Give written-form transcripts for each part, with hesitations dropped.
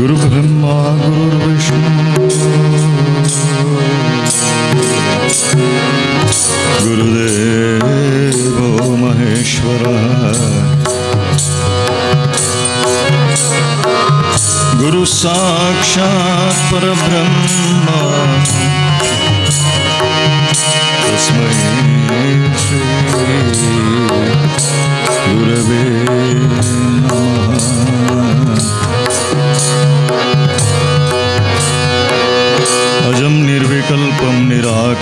ಗುರು ಬ್ರಹ್ಮ ಗುರು ವಿಷ್ಣು ಗುರುದೇವೋ ಮಹೇಶ್ವರ ಗುರು ಸಾಕ್ಷಾತ್ ಪರಬ್ರಹ್ಮ ತಸ್ಮೈ ಶ್ರೀ ಗುರವೇ ನಮಃ. ಅಜಂ ನಿರ್ವಿಕಲ್ಪಂ ನಿರಾಕಾರಮೇಕಂ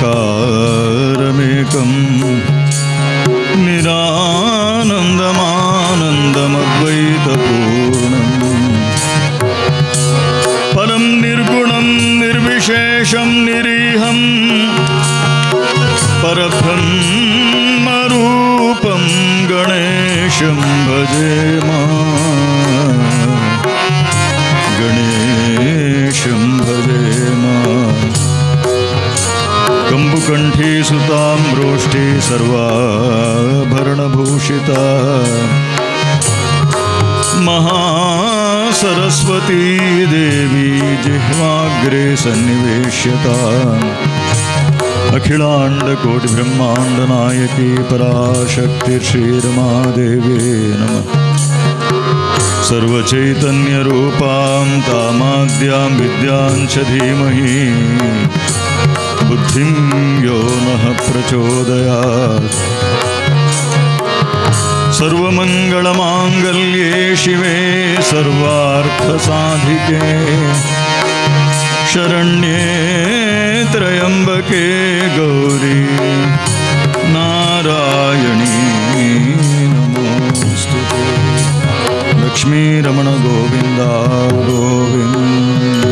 ನಿರಾನಂದಮಾನಂದಮದ್ವೈತಪೂರ್ಣಂ ಪರಂ ನಿರ್ಗುಣಂ ನಿರ್ವಿಶೇಷಂ ನಿರೀಹಂ ಪರಬ್ರಹ್ಮರೂಪಂ ಗಣೇಶಂ ಭಜೆ ಮಾ ಗಣೇಶಂ ಭಜೆ ಮಾ. ಕಂಬುಕಂಠಿ ಸುತಾಂ ರೋಷ್ಠಿ ಸರ್ವಾಭರಣಭೂಷಿತ ಮಹಾಸರಸ್ವತೀ ದೇವಿ ಜಿಹ್ವಾಗ್ರೆ ಸನ್ನಿವೇಶ್ಯತಾ. ಅಖಿಲಾಂಡ ಕೋಟಿ ಬ್ರಹ್ಮಾಂಡ ನಾಯಕಿ ಪರಾಶಕ್ತಿ ಶ್ರೀರಮಾದೇವಿ ನಮಃ. ಸರ್ವಚೈತನ್ಯ ರೂಪಾಂ ತಾಮಾದ್ಯಾಂ ವಿದ್ಯಾಂ ಚ ಧೀಮಹಿ ಬುದ್ಧಿಂ ಯೋ ನಃ ಪ್ರಚೋದಯಾತ್. ಸರ್ವಮಂಗಳಮಾಂಗಲ್ಯೇ ಶಿವೆ ಸರ್ವಾರ್ಥಸಾಧಿಕೆ ಶರಣ್ಯೇ ತ್ರಯಂಬಕೆ ಗೌರಿ ನಾರಾಯಣೀ ನಮೋಸ್ತುತೇ. ಲಕ್ಷ್ಮೀರಮಣ ಗೋವಿಂದ ಗೋವಿಂದ.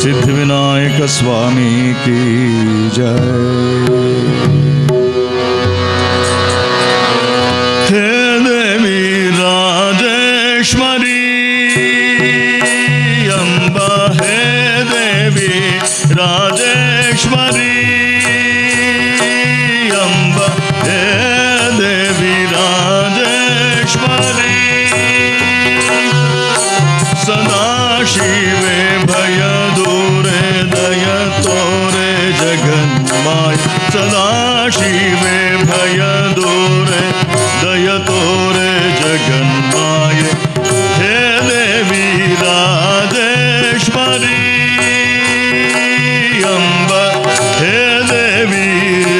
ಸಿದ್ಧಿವಿನಾಯಕ ಸ್ವಾಮಿ ಕಿ ಜಯ. ಹೇ ದೇವಿ ರಾಜೇಶ್ವರಿ ಅಂಬ, ಹೇ ದೇವಿ ರಾಜೇಶ್ವರಿ ಅಂಬ, ಹೇ ದೇವಿ ರಾಜೇಶ್ವರಿ ಸದಾಶಿವೆ ಭಯ ದೂರೆ ದಯ ತೋರೆ ಜಗನ್ಮಾಯ. ಸದಾಶಿವೆ ಭಯ ದೂರೆ ದಯ ತೋರೆ ಜಗನ್ಮಾಯ. ಹೇ ದೇವಿ ರಾಜೇಶ್ವರಿ ಅಂಬ, ಹೇ ದೇವಿ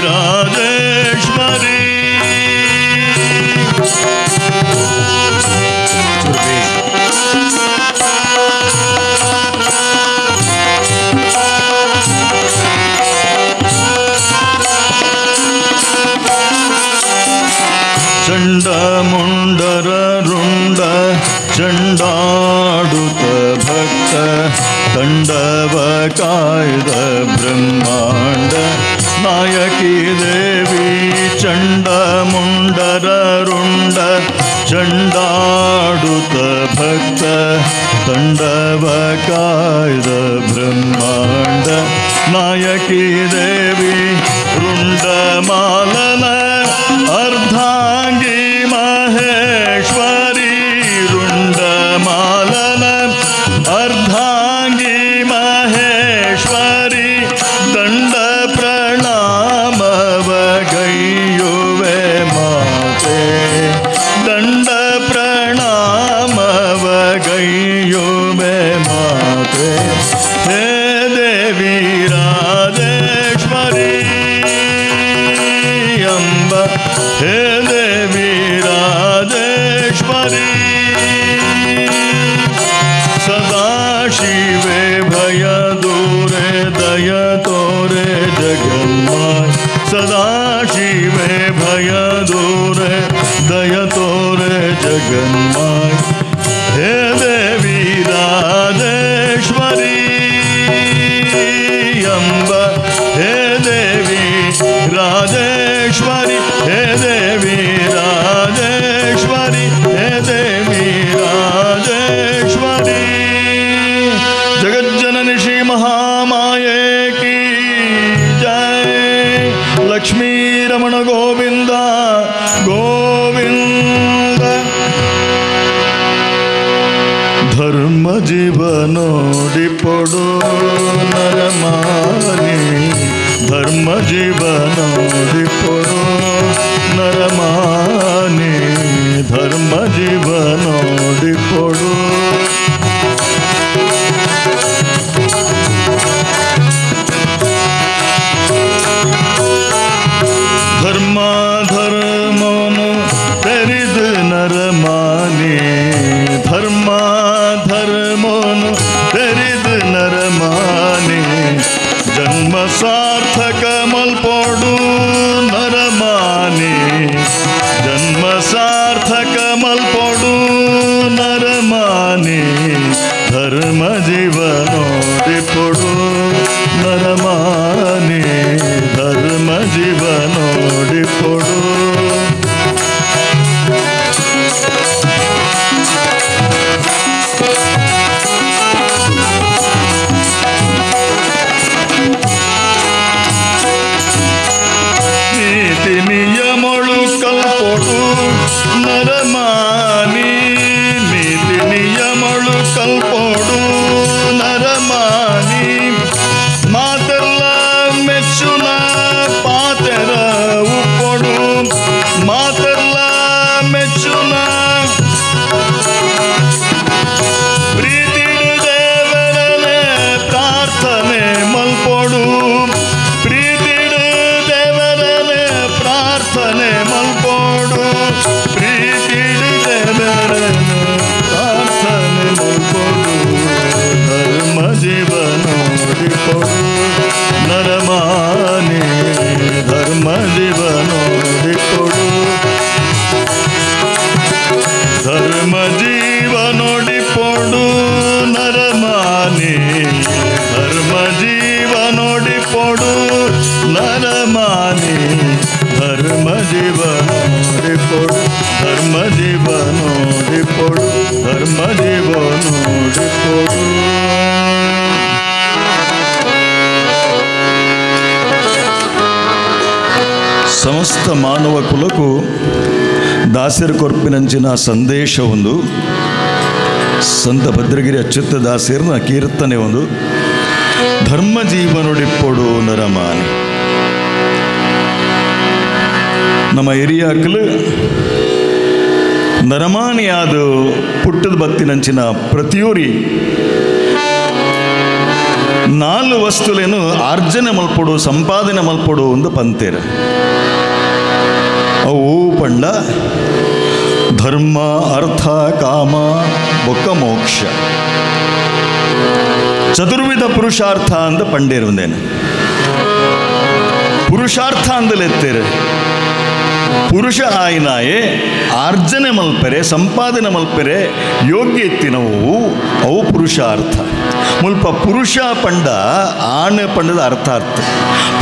ರಾಜೇಶ್ವರಿ. ಚಂಡ ಮುಂಡರ ರುಂಡ ಚಂಡಾಡುತ್ತ ಭಕ್ತ ತಂಡವ ಕಾಯ್ದ ಬ್ರಹ್ಮಾಂಡ ನಾಯಕಿ ದೇವಿ. ಚಂಡ ಮುಂಡರ ರುಂಡ ಚಂಡಾಡುತ್ತ ಭಕ್ತ ತಂಡವ ಕಾಯ್ದ ಬ್ರಹ್ಮಾಂಡ ನಾಯಕಿ ದೇವಿ. ರುಂಡ ಮಾಲನ ಅರ್ಧಾಂಗಿ ಮಹೇಶ್ವರಿ ರುಂಡ ಮಾಲನ ಅರ್ಧಾಂಗಿ ಮಹೇಶ್ವರಿ ದಂಡ ಪ್ರಣಾಮವ ಗೈಯುವೆ ಮಾತೆ, ದಂಡ ಪ್ರಣಾಮವ ಗೈಯುವೆ ಮಾತೆ. ಹೇ ದೇವಿ ರಾಜೇಶ್ವರಿ ಅಂಬ, ಹೇ ದೇವಿ ರಾಜೇಶ್ವರಿ. ಸದಾಶಿವೆ ಭಯ ದೂರೆ ದಯ ತೋರೆ ಜಗನ್ಮಾಯ. ಸದಾಶಿವೆ ಭಯ ದೂರೆ ದಯ ತೋರೆ ಜಗನ್ಮಾಯ. ಹೇ ದೇವಿ ರಾಜೇಶ್ವರಿ ಅಂಬ, ಹೇ ದೇವಿ ರಾಜೇಶ್ವರಿ, ಹೇ ದೇವಿ ರಾಜೇಶ್ವರಿ, ಹೇ ದೇವಿ ರಾಜೇಶ್ವರಿ. ಜಗಜ್ಜನನಿ ಶ್ರೀ ಮಹಾಮಾಯೆ ಕಿ ಜಯ. ಲಕ್ಷ್ಮೀ ರಮಣ ಗೋವಿಂದ ಗೋವಿಂದ. ಧರ್ಮ ಜೀವನೋಡಿಪೊಡು ನರಮಾನಿ ಧರ್ಮ ಜೀವನೋಡಿಪೊಡು ನರಮಾನಿ ಧರ್ಮ ಜೀವನೋಡಿಪೊಡು ಧರ್ಮ ಧರ್ಮನು ತೆರಿದು ನರಮಾನಿ ಧರ್ಮ ಧರ್ಮನು ತೆರಿದು ನರಮಾನಿ ಜನ್ಮ ಸಾರ್ಥಕ ಮಲ್ಪೊಡು ನರಮಾನಿ ಜನ್ಮ ಸಾರ್ಥಕ ಮಲ್ಪೊಡು ನರಮಾನಿ ಧರ್ಮ ಜೀವನೋಡಿಪೊಡು ನರಮಾನಿ ಧರ್ಮ ಜೀವನೋಡಿಪೊಡು ನೀತಿ ನಿಯಮಳು ಕಲ್ಪೊಡು ನರಮಾನಿ ನೀತಿ ನಿಯಮಳು ಕಲ್ಪೊಡು ನರಮಾನಿ ಮಾತೆಲ್ಲ ಮೆಚ್ಚುನ ಪಾತೆರ ಉಪ್ಪೊಡು ಮಾತೆಲ್ಲ ಮೆಚ್ಚುನ ಪ್ರೀತಿಡು ದೇವರನೆ ಪ್ರಾರ್ಥನೆ ಮಲ್ಪೊಡು ಪ್ರೀತಿಡು ದೇವರನೆ ಪ್ರಾರ್ಥನೆ ಮಲ್ಪೊಡು ಪ್ರೀತಿಡು ದೇವರನೆ ಪ್ರಾರ್ಥನೆ ಮಲ್ಪೊಡು ಧರ್ಮ ಜೀವನೋಡಿಪೊಡು ನರಮಾನಿ ಧರ್ಮ ಜೀವನೋಡಿಪೊಡು ಧರ್ಮ ಜೀವನೋಡಿಪೊಡು ನರಮಾನಿ ಧರ್ಮ ಜೀವನೋಡಿಪೊಡು ನರಮಾನಿ ಧರ್ಮ ಜೀವನೋಡಿಪೊಡು ಧರ್ಮ ಜೀವನೋಡಿಪೊಡು ಧರ್ಮ ಜೀವನೋಡಿಪೊಡು. ಸಮಸ್ತ ಮಾನವ ಕುಲಕ್ಕೂ ದಾಸರ ಕೊರ್ಪಿನಂಚಿನ ಸಂದೇಶ ಒಂದು ಸಂತ ಭದ್ರಗಿರಿ ಅಚ್ಯುತ ದಾಸರನ ಕೀರ್ತನೆ ಒಂದು ಧರ್ಮ ಜೀವನೊಡಿಪ್ಪೊಡು ನರಮಾನಿ. ನಮ್ಮ ಹಿರಿಯಾಕಲು ನರಮಾನಿಯಾದ ಪುಟ್ಟದ ಬತ್ತಿನಂಚಿನ ಪ್ರತಿಯೋರಿ ನಾಲ್ಕು ವಸ್ತುಲೇನು ಆರ್ಜನೆ ಮಲ್ಪೊಡು ಸಂಪಾದನೆ ಮಲ್ಪೊಡು ಒಂದು ಪಂತೇರು. ಅವು ಪಂಡ ಧರ್ಮ ಅರ್ಥ ಕಾಮ ಬೊಕ್ಕ ಮೋಕ್ಷ ಚತುರ್ವಿಧ ಪುರುಷಾರ್ಥ ಅಂತ ಪಂಡೇರು ಒಂದೇನು ಪುರುಷಾರ್ಥ ಅಂದಲೆತ್ತೇರು. ಪುರುಷ ಆಯ್ನಾಯೆ ಆರ್ಜನೆ ಮಲ್ಪೆರೆ ಸಂಪಾದನೆ ಮಲ್ಪೆರೆ ಯೋಗ್ಯ ಎತ್ತಿನವು ಅವು ಪುರುಷಾರ್ಥ. ಮುಲ್ಪ ಪುರುಷ ಪಂಡ ಆಣೆ ಪಂಡದ ಅರ್ಥಾರ್ಥ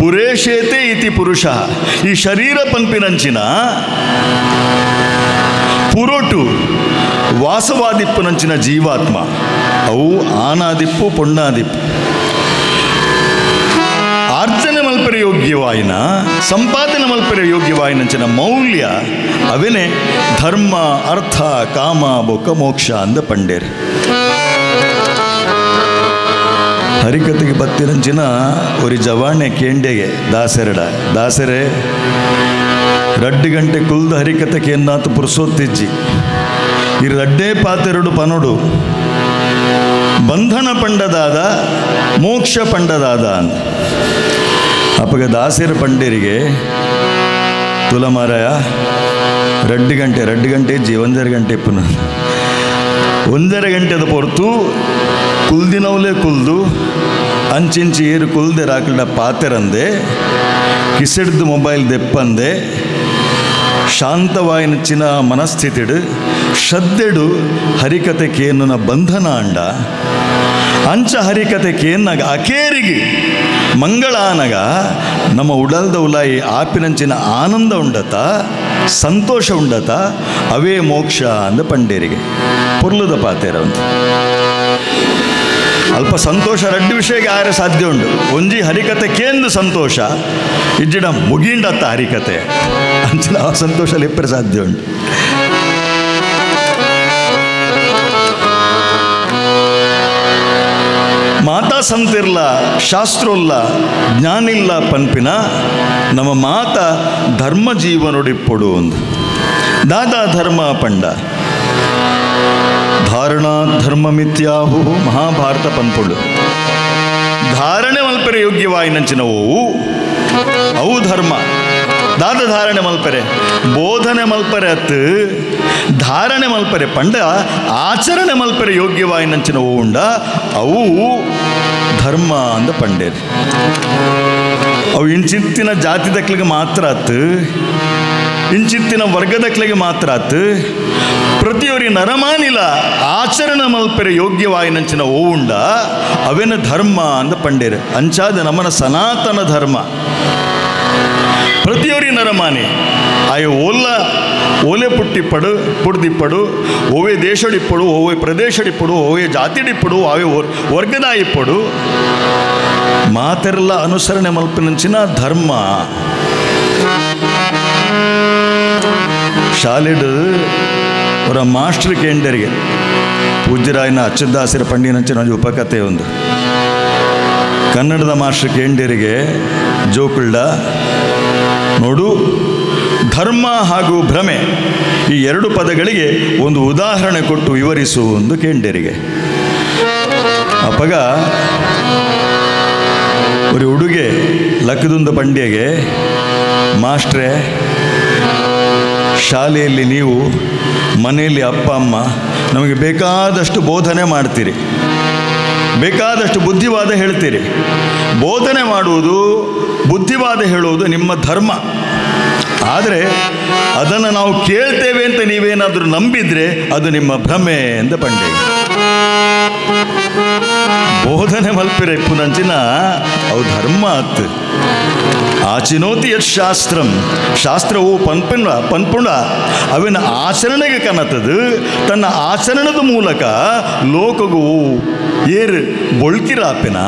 ಪುರೇಶೇತೆ ಇತಿ ಪುರುಷ. ಈ ಶರೀರ ಪಂಪಿನಂಚಿನ ಪುರೋಟು ವಾಸವಾದಿಪ್ಪುನಂಚಿನ ಜೀವಾತ್ಮ ಅವು ಆನಾದಿಪ್ಪು ಪೊಣ್ಣಾದಿಪ್ಪು. ಆರ್ಜನೆ ಮಲ್ಪೆರೆ ಯೋಗ್ಯವಾಯಿನ ಸಂಪಾದನೆ ಮಲ್ಪೆರೆ ಯೋಗ್ಯವಾಯಿನಂಚಿನ ಮೌಲ್ಯ ಅವೇನೆ ಧರ್ಮ ಅರ್ಥ ಕಾಮ ಬೊಕ್ಕ ಮೋಕ್ಷ ಅಂದ ಪಂಡೇರು. ಹರಿಕತೆಗೆ ಬತ್ತಿನಂಚಿನ ಒರಿ ಜವಾಣೆ ಕೇಂಡೆಗೆ ದಾಸೆರಡ ದಾಸರೆ ರಡ್ಡು ಗಂಟೆ ಕುಲ್ದ ಹರಿಕತೆ ಕೇಂದಾತು ಪುರುಸೋತ್ತಿಜ್ಜಿ ಈ ರಡ್ಡೇ ಪಾತೆರಡು ಪನೊಡು ಬಂಧನ ಪಂಡದಾದ ಮೋಕ್ಷ ಪಂಡದಾದ ಅಂತ. ಅಪ್ಪಗೆ ದಾಸರ ಪಂಡೇರಿಗೆ ತುಲಮಾರಾಯ ರಡ್ಡು ಗಂಟೆ ರಡ್ಡು ಗಂಟೆ ಇಜ್ಜಿ ಒಂದರ ಗಂಟೆ ಪುನಃ ಒಂದರ ಗಂಟೆದ ಪೊರ್ತು ಕುಲ್ದಿನವಲೇ ಕುಲ್ದು ಅಂಚಿಂಚಿ ಏರು ಕುಲ್ದೆ ರಾಕಲ್ಡ ಪಾತೆರಂದೆ ಕಿಸೆಡ್ದು ಮೊಬೈಲ್ ದೆಪ್ಪಂದೆ ಶಾಂತವಾಯಿನಚ್ಚಿನ ಮನಸ್ಥಿತಿಡು ಶ್ರದ್ಧೆಡು ಹರಿಕತೆ ಕೇನುನ ಬಂಧನ ಅಂಡ ಅಂಚ ಹರಿಕತೆ ಕೇನ್ನಾಗ ಅಕೇರಿಗೆ ಮಂಗಳಾನಗ ನಮ್ಮ ಉಡಲ್ದ ಉಲಾಯಿ ಆಪಿನಂಚಿನ ಆನಂದ ಉಂಡತ ಸಂತೋಷ ಉಂಡತ ಅವೇ ಮೋಕ್ಷ ಅಂದ ಪಂಡೇರಿಗೆ ಪೊರ್ಲುದ ಪಾತೇರ ಅಂತ. ಅಲ್ಪ ಸಂತೋಷ ರಡ್ಡು ವಿಷಯಕ್ಕೆ ಆರೆ ಸಾಧ್ಯ ಉಂಟು. ಒಂಜಿ ಹರಿಕತೆ ಕೇಂದು ಸಂತೋಷ ಇಜ್ಜಿಡ ಮುಗಿಂಡತ್ತ ಹರಿಕತೆ ಅಂಚಿನ ಆ ಸಂತೋಷ ಲಿಪ್ಪರೆ ಸಾಧ್ಯ ಉಂಟು. ಮಾತಾ ಸಂತಿರ್ಲ ಶಾಸ್ತ್ರೋಲ್ಲ ಜ್ಞಾನಿಲ್ಲ ಪನ್ಪಿನ ನಮ್ಮ ಮಾತ ಧರ್ಮ ಜೀವನೊಡಿಪ್ಪೊಡು ಒಂದು ದಾದಾ ಧರ್ಮ ಪಂಡ ಧಾರಣಾ ಧರ್ಮ ಮಿಥ್ಯಾಹು ಮಹಾಭಾರತ ಪನ್ಪುಡು ಧಾರಣೆ ಮಲ್ಪೆರೆ ಯೋಗ್ಯವಾಯಿನಂಚಿನವು ಅವು ಧರ್ಮ. ದಾದ ಧಾರಣೆ ಮಲ್ಪರೆ ಬೋಧನೆ ಮಲ್ಪರೆ ಅತ್ತು ಧಾರಣೆ ಮಲ್ಪರೆ ಪಂಡ ಆಚರಣೆ ಮಲ್ಪರೆ ಯೋಗ್ಯವಾಯಿನಂಚಿನವು ಉಂಡ ಅವು ಧರ್ಮ ಅಂದ ಪಂಡೇರಿ. ಅವು ಇಂಚಿತ್ತಿನ ಜಾತಿ ದಕ್ಲಿಗೆ ಮಾತ್ರ ಅತ್ತು ಇಂಚಿತ್ತಿನ ವರ್ಗದಕ್ಲಿಗೆ ಮಾತ್ರ ಆತು ಪ್ರತಿಯೊರಿ ನರಮಾನಿಲ ಆಚರಣೆ ಮಲ್ಪೆರೆ ಯೋಗ್ಯವಾಯಿನಂಚಿನ ಓವುಂಡ ಅವೇನ ಧರ್ಮ ಅಂದ ಪಂಡೇರು. ಅಂಚಾದ ನಮ್ಮನ ಸನಾತನ ಧರ್ಮ ಪ್ರತಿಯೊರಿ ನರಮಾನಿ ಆಯ ಓಲ್ಲ ಓಲೆ ಪುಟ್ಟಿಪ್ಪಡು ಪುಡ್ದಿಪ್ಪಡು ಓವೇ ದೇಶಡಿಪ್ಪಡು ಓವೇ ಪ್ರದೇಶಡಿಪ್ಪಡು ಓವೇ ಜಾತಿಡಿಪ್ಪಡು ಅವೇ ವರ್ಗದಾಯಿಪ್ಪಡು ಮಾತೆರೆಲ್ಲ ಅನುಸರಣೆ ಮಲ್ಪಿನಂಚಿನ ಧರ್ಮ. ಶಾಲೆಡು ಅವರ ಮಾಸ್ಟರ್ ಕೇಂಡರಿಗೆ ಪೂಜ್ಯರಾಯನ ಅಚ್ಚುದಾಸರ ಪಂಡಿನಂಚಿನ ಒಂದು ಉಪಕಥೆ ಒಂದು ಕನ್ನಡದ ಮಾಸ್ಟರ್ ಕೇಂಡರಿಗೆ ಜೋಕುಳ್ಳ ನೋಡು ಧರ್ಮ ಹಾಗೂ ಭ್ರಮೆ ಈ ಎರಡು ಪದಗಳಿಗೆ ಒಂದು ಉದಾಹರಣೆ ಕೊಟ್ಟು ವಿವರಿಸು ಒಂದು ಕೇಂಡರಿಗೆ. ಅಪ್ಪಗ ഒരു ಉಡುಗೆ ಲಕ್ಕದೊಂದು ಪಂಡ್ಯಗೆ ಮಾಸ್ಟ್ರೇ ಶಾಲೆಯಲ್ಲಿ ನೀವು ಮನೆಯಲ್ಲಿ ಅಪ್ಪ ಅಮ್ಮ ನಮಗೆ ಬೇಕಾದಷ್ಟು ಬೋಧನೆ ಮಾಡ್ತೀರಿ, ಬೇಕಾದಷ್ಟು ಬುದ್ಧಿವಾದ ಹೇಳ್ತೀರಿ. ಬೋಧನೆ ಮಾಡುವುದು ಬುದ್ಧಿವಾದ ಹೇಳುವುದು ನಿಮ್ಮ ಧರ್ಮ. ಆದರೆ ಅದನ್ನು ನಾವು ಕೇಳ್ತೇವೆ ಅಂತ ನೀವೇನಾದರೂ ನಂಬಿದರೆ ಅದು ನಿಮ್ಮ ಭ್ರಮೆ ಅಂತ ಪಂಡೆ. ಬೋಧನೆ ಮಲ್ಪಿರ ಇಪ್ಪುನಂಚಿನ ಅವು ಧರ್ಮ ಅತ್ತು. ಆಚಿನೋತಿ ಯತ್ ಶಾಸ್ತ್ರಂ ಶಾಸ್ತ್ರವು ಪನ್ಪುಣ ಪನ್ಪುಣ ಅವಿನ ಆಚರಣೆಗೆ ಕನತದು ತನ್ನ ಆಚರಣದ ಮೂಲಕ ಲೋಕಗೂ ಏರು ಬೊಳ್ಕಿರಾಪಿನ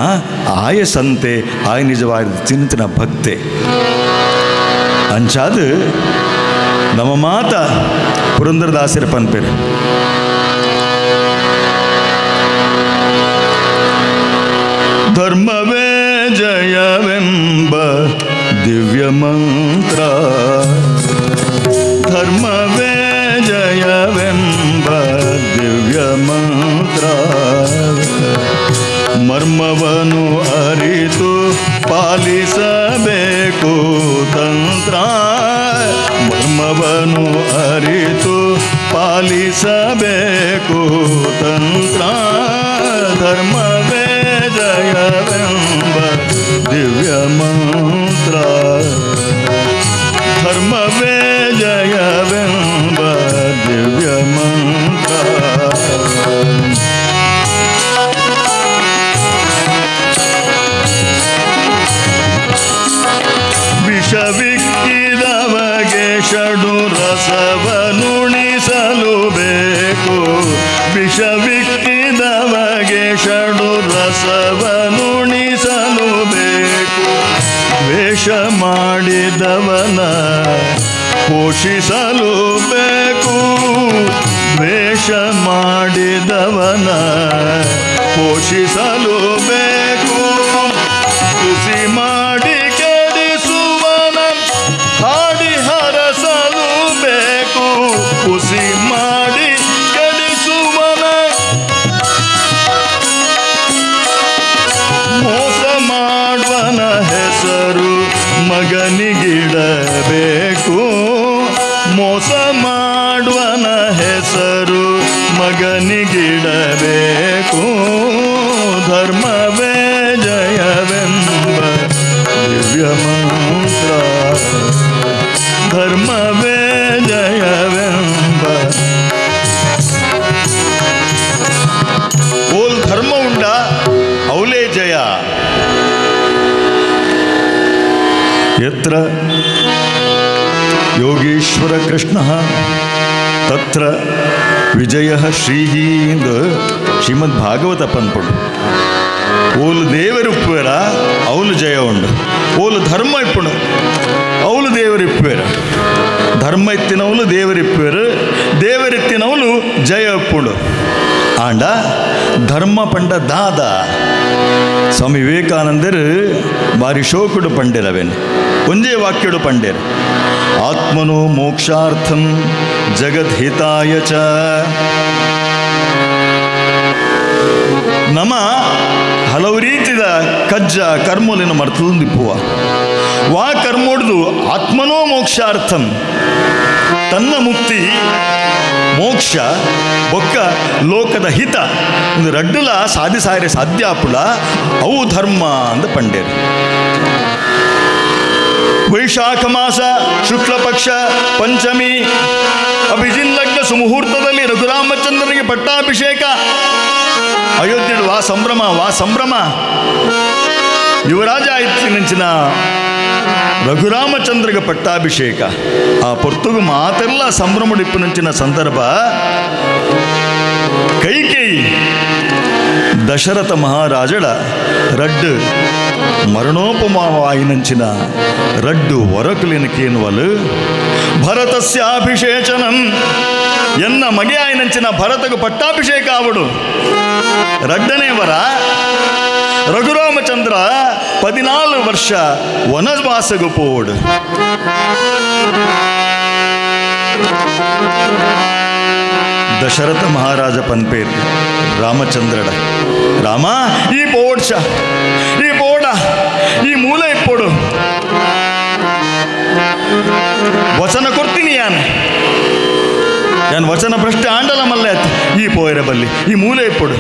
ಆಯ ಸಂತೆ ಆಯ ನಿಜವಾದ ಚಿಂತನ ಭಕ್ತೆ. ಅಂಚಾದು ನಮ್ಮ ಮಾತ ಪುರಂದರದಾಸರ ಪನ್ಪೇರು ಧರ್ಮವೇ ಜಯವೆಂಬ ದಿವ್ಯ ಮಂತ್ರ ಧರ್ಮವೇ ಜಯವೆಂಬ ದಿವ್ಯ ಮಂತ್ರ ಮರ್ಮವನು ಅರಿತು ಪಾಲಿಸಬೇಕು ತಂತ್ರ ಮರ್ಮವನು ಅರಿತು ಪಾಲಿಸಬೇಕು ತಂತ್ರ ಧರ್ಮವೇ ಜಯವೆಂಬ ದಿವ್ಯ ಮಂತ್ರ ಧರ್ಮವೇ ಜಯವೆಂಬ ದಿವ್ಯ ಮಂತ್ರ. ವಿಷವಿಕ್ಕಿದವಗೆ ಷಡು ರಸವನುಣಿಸಲು ಬೇಕು ವಿಷವಿಕ್ಕಿದವಗೆ ಷಡು ರಸವನುಣಿಸಲು ಬೇಕು ದ್ವೇಷ ಮಾಡಿದವನ ಪೋಷಿಸಲು ಬೇಕು ದ್ವೇಷ ಮಾಡಿದವನ ಪೋಷಿಸಲು ಬೇಕು ತುಸಿ ಮಾಡಿ ಕೆಡಿಸುವನ ಹಾಡಿ ಹರಸಲು ಬೇಕು ಕುಸಿ ಮಾಡಿ ಕೆಡಿಸುವನ ಮೋಸ ಮಾಡುವನ ಹೆಸರು ಮಗನಿಗಿಡಬೇಕು ಮೋಸ ಮಾಡುವನ ಹೆಸರು ಮಗನಿಗಿಡಬೇಕು ಧರ್ಮವೇ ಜಯವೆಂಬ ದಿವ್ಯ ಮಂತ್ರ ಧರ್ಮವೇ ಜಯವೆಂಬ. ಓಲ್ ಧರ್ಮ ಉಂಡ ಅವಲೇ ಜಯ. ಯತ್ರ ಯೋಗೀಶ್ವರ ಕೃಷ್ಣ ತತ್ರ ವಿಜಯ ಶ್ರೀಹಿ ಎಂದು ಶ್ರೀಮದ್ ಭಾಗವತ ಪನ್ಪುಂಡು. ಓಲು ದೇವರಿಪ್ಪುವೆರ ಅವಲು ಜಯ ಉಂಡು, ಓಲು ಧರ್ಮ ಇಪ್ಪುಂಡು ಅವಲು ದೇವರಿಪ್ಪುವೆರ, ಧರ್ಮ ಇತ್ತಿನವಲು ದೇವರಿಪ್ಪುವೆರು, ದೇವರಿತ್ತಿನವಲು ಜಯ ಇಪ್ಪುಂಡು. ಆಂಡ ಧರ್ಮ ಪಂಡ ದಾದ ಸ್ವಾಮಿ ವಿವೇಕಾನಂದರು ಬಾರಿ ಶೋಕುಡು ಪಂಡೆರವೇನು ಒಂಜೇ ವಾಕ್ಯಡು ಪಂಡೇರು ಆತ್ಮನೋ ಮೋಕ್ಷಾರ್ಥಂ ಜಗದ್ಹಿತಾಯ ಚ. ನಮ ಹಲವು ರೀತಿಯ ಕಜ್ಜ ಕರ್ಮಲಿನ ಮರ್ತುಂದಿಪ್ಪುವ ವಾ ಕರ್ಮೊಡ್ದು ಆತ್ಮನೋ ಮೋಕ್ಷಾರ್ಥಂ ತನ್ನ ಮುಕ್ತಿ ಮೋಕ್ಷ ಬೊಕ್ಕ ಲೋಕದ ಹಿತ ಒಂದು ರಡ್ಡುಲ ಸಾಧಿಸಾರೆ ಸಾಧ್ಯ ಆಪುಲ ಅವು ಧರ್ಮ ಅಂದ ಪಂಡೇರು. ವೈಶಾಖ ಮಾಸ ಶುಕ್ಲ ಪಕ್ಷ ಪಂಚಮಿ ಅಭಿಜಿನ್ ಲಗ್ನ ಸುಮುಹೂರ್ತದಲ್ಲಿ ರಘುರಾಮಚಂದ್ರನಿಗೆ ಪಟ್ಟಾಭಿಷೇಕ. ಅಯೋಧ್ಯೆ ವಾ ಸಂಭ್ರಮ ವಾ ಸಂಭ್ರಮ. ಯುವರಾಜ ಆಯ್ತಿನಂಚಿನ ರಘುರಾಮಚಂದ್ರಗೆ ಪಟ್ಟಾಭಿಷೇಕ. ಆ ಪೊರ್ತುಗು ಮಾತೆಲ್ಲ ಸಂಭ್ರಮಡಿಪ್ಪುನಂಚಿನ ಸಂದರ್ಭ ಕೈಕೇಯಿ ದಶರಥ ಮಹಾರಾಜಳ ರಡ್ಡು ಮರಣೋಪಮಾವಾಯಿನಂಚಿನ ರಡ್ಡು ಒರಕುಲಿನ ಕೇನುವಲು ಭರತಸ್ಯಾಭಿಷೇಚನಂ ಎನ್ನ ಮಗೆಯಾಯಿನಂಚಿನ ಭರತಗು ಪಟ್ಟಾಭಿಷೇಕ ಆವಡು. ರಡ್ಡನೇ ವರ ರಘುರಾಮಚಂದ್ರ 14 ವರ್ಷ ವನವಾಸಗು ಪೋಡು. ದಶರಥ ಮಹಾರಾಜ ಪನ್ಪೇರ್ ರಾಮಚಂದ್ರಡ ರಾಮ ಈ ಪೋಡ್ಶ ಈ ಪೋಡ ಈ ಮೂಲ ಇಪ್ಪೋಡು ವಚನ ಕೊಡ್ತೀನಿ ಯಾನ್ ಯಾನ್ ವಚನ ಭ್ರಷ್ಟ ಆಂಡಲ ಮಲ್ಲೆ ಈ ಪೋಯರ ಬಲ್ಲಿ ಈ ಮೂಲ ಇಪ್ಪೋಡು.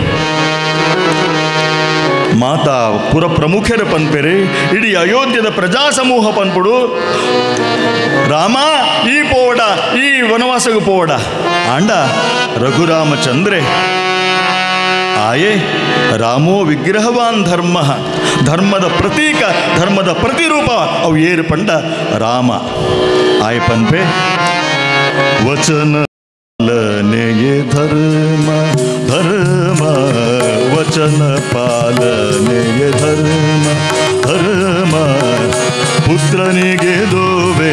ಮಾತಾ ಪುರ ಪ್ರಮುಖರ ಪನ್ಪೆರೆ ಇಡೀ ಅಯೋಧ್ಯದ ಪ್ರಜಾ ಸಮೂಹ ಪನ್ಪುಡು ರಾಮ ಈ ಪೋಡ ಈ ವನವಾಸಗು ಪೋಡ. ಆಂಡ ರಘುರಾಮಚಂದ್ರೆ ಆಯೇ ರಾಮೋ ವಿಗ್ರಹವಾನ್ ಧರ್ಮ ಧರ್ಮದ ಪ್ರತೀಕ ಧರ್ಮದ ಪ್ರತಿರೂಪ ಅವು ಏರು ಪಂಡ ರಾಮ ಆಯ ಪನ್ಪೆ ವಚನ ಪಾಲನೆಯೇ ಧರ್ಮ ಧರ್ಮ ವಚನ ಪಾಲನೆಯೇ ಧರ್ಮ ಧರ್ಮ ಪುತ್ರನಿಗೆ ದೋವೆ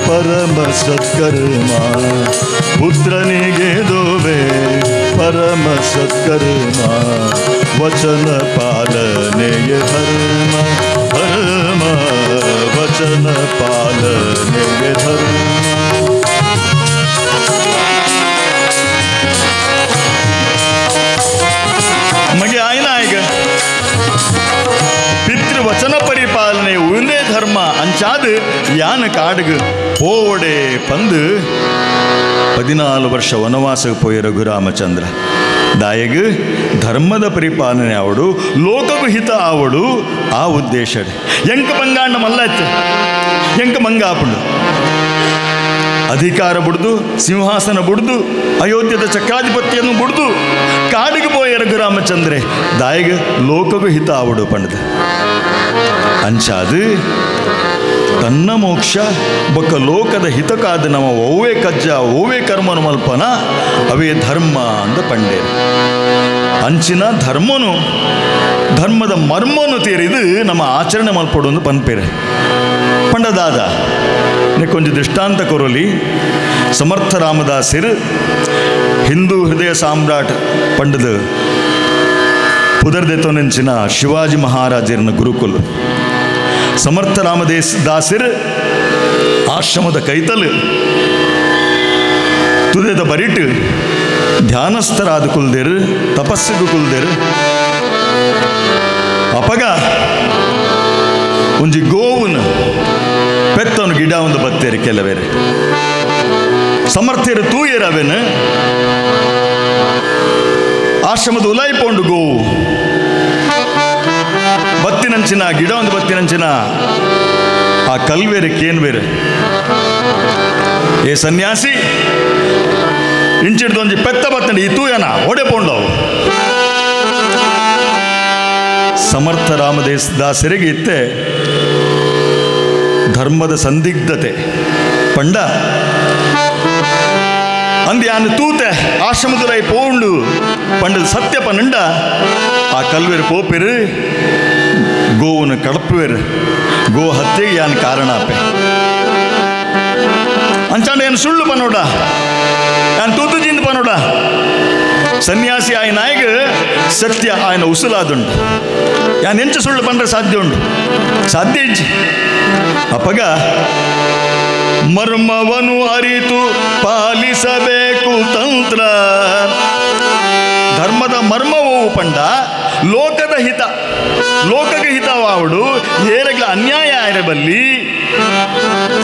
ಪರಮ ಸತ್ಕರ್ಮ ಪುತ್ರನಿಗೆ ದೋವೆ ಪರಮ ಸತ್ಕರ್ಮ ವಚನ ಪಾಲನೆಯೇ ಧರ್ಮ ಧರ್ಮ ವಚನ ಪಾಲನೆಯೇ ಧರ್ಮ. ಮಗೆ ಆಯ್ನಾಯಗ ಪಿತೃವಚನ ಪರಿಪಾಲನೆ ಉಂದೇ ಧರ್ಮ ಅಂಚಾದ ಯಾನ ಕಾಡುಗು ಪೋವಡೆ ಪಂದು 14 ವರ್ಷ ವನವಾಸಕ್ಕೆ ಪೋಯಿ ರಘುರಾಮಚಂದ್ರ. ದಾಯಗು ಧರ್ಮದ ಪರಿಪಾಲನೆ ಆವಡು ಲೋಕಗೂ ಹಿತ ಆವಡು ಆ ಉದ್ದೇಶ. ಎಂಕ ಬಂಗಾಂಡ ಮಲ್ಲತ್ತು ಎಂಕ ಮಂಗ ಆಪುಂಡು ಅಧಿಕಾರ ಬುಡ್ದು ಸಿಂಹಾಸನ ಬುಡ್ದು ಅಯೋಧ್ಯದ ಚಕ್ರಾಧಿಪತಿಯನ್ನು ಬುಡ್ದು ಕಾಡಿಗೆ ಪೋಯ ರಘುರಾಮಚಂದ್ರೆ ದಾಯಗ ಲೋಕಗೂ ಹಿತ ಆವಡು ಪಂಡದ ಅಂಚಾದು ತನ್ನ ಮೋಕ್ಷ ಬೊಕ್ಕ ಲೋಕದ ಹಿತಕ್ಕಾದ ನಮ್ಮ ಒವ್ವೇ ಕಜ್ಜ ಒವ್ವೇ ಕರ್ಮನು ಮಲ್ಪನ ಅವೇ ಧರ್ಮ ಅಂದ ಪಂಡೇರು. ಅಂಚಿನ ಧರ್ಮನು ಧರ್ಮದ ಮರ್ಮನು ತೀರಿದು ನಮ್ಮ ಆಚರಣೆ ಮಲ್ಪಡು ಒಂದು ಪನ್ಪೇರೆ ಪಂಡದಾದ. ಕೊಂಚ ದೃಷ್ಟಾಂತ ಕೊರಲಿ. ಸಮರ್ಥ ರಾಮದಾಸರು ಹಿಂದೂ ಹೃದಯ ಸಾಮ್ರಾಟ್ ಪಂಡದ ಪುದರ್ದೆತೊನೆಂಚಿನ ಶಿವಾಜಿ ಮಹಾರಾಜರನ ಗುರುಕುಲ. ಸಮರ್ಥ ರಾಮದೇಸ್ ದಾಸರು ಆಶ್ರಮದ ಕೈತಲು ತುದೆದ ಬರಿಟು ಧ್ಯಾನಸ್ಥರಾದ ಕುಲ್ದೇರು ತಪಸ್ಸಿಗೂ ಕುಲ್ದೇರು. ಅಪಗ ಒಂಜಿ ಗೋವುನ ಪೆತ್ತನು ಗಿಡ ಒಂದು ಬತ್ತೇರಿ ಕೆಲವೇರೆ ಸಮರ್ಥರು ತೂಯರವೇನು ಆಶ್ರಮದ ಉಲಾಯಿಪೋಂಡು ಗೋವು ಬತ್ತಿನಂಚಿನ ಗಿಡ ಒಂದು ಬತ್ತಿನಂಚಿನ ಆ ಕಲ್ವೇರೆ ಕೇನ್ವೇರೆ ಏ ಸನ್ಯಾಸಿ ಇಂಚಿಡ್ದೊಂಜಿ ಪೆತ್ತ ಬತ್ತಂಡಿ ಈ ತೂಯನ ಒಡೆ ಪೋಂಡವು. ಸಮರ್ಥ ರಾಮದೇಸ್ ದಾಸರಿಗೆ ಇತ್ತೆ ಧರ್ಮದ ಸಂದಿಗ್ಧತೆ ಪಂಡ ಅಂದ್ಯಾನು ತೂತೆ ಆಶ್ರಮದುರೈ ಪೋಂಡು ಪಂಡದ ಸತ್ಯ ಪನ್ನಂಡ ಆ ಕಲ್ವೇರು ಪೋಪಿರು ಗೋವನ್ನು ಕಡಪುವೇರು ಗೋ ಹತ್ಯೆಗೆ ಯಾನ್ ಕಾರಣ ಆಪೆ ಅಂಚಾಂಡ ಏನು ಸುಳ್ಳು ಪನ್ನೋಡ ಯಾನ್ ತೂತು ಜಿಂದು ಪನ್ನೋಡ ಸನ್ಯಾಸಿ ಆಯನಾಯಗ ಸತ್ಯ ಆಯನ ಉಸುಲಾದುಂಡು ಯಾನ್ ಎಂಚ ಸುಳ್ಳು ಪಂಡ್ರೆ ಸಾಧ್ಯ ಉಂಡು ಸಾಧ್ಯ ಇಜ್ಜಿ ಅಪಗ ಮರ್ಮವನು ಅರಿತು ಪಾಲಿಸಬೇಕು ತಂತ್ರ ಧರ್ಮದ ಮರ್ಮವು ಪಂಡ ಲೋಕದ ಹಿತ ಲೋಕದ ಹಿತವಾವಡು ಏರಗ್ಲ ಅನ್ಯಾಯ ಆಯರಬಲ್ಲಿ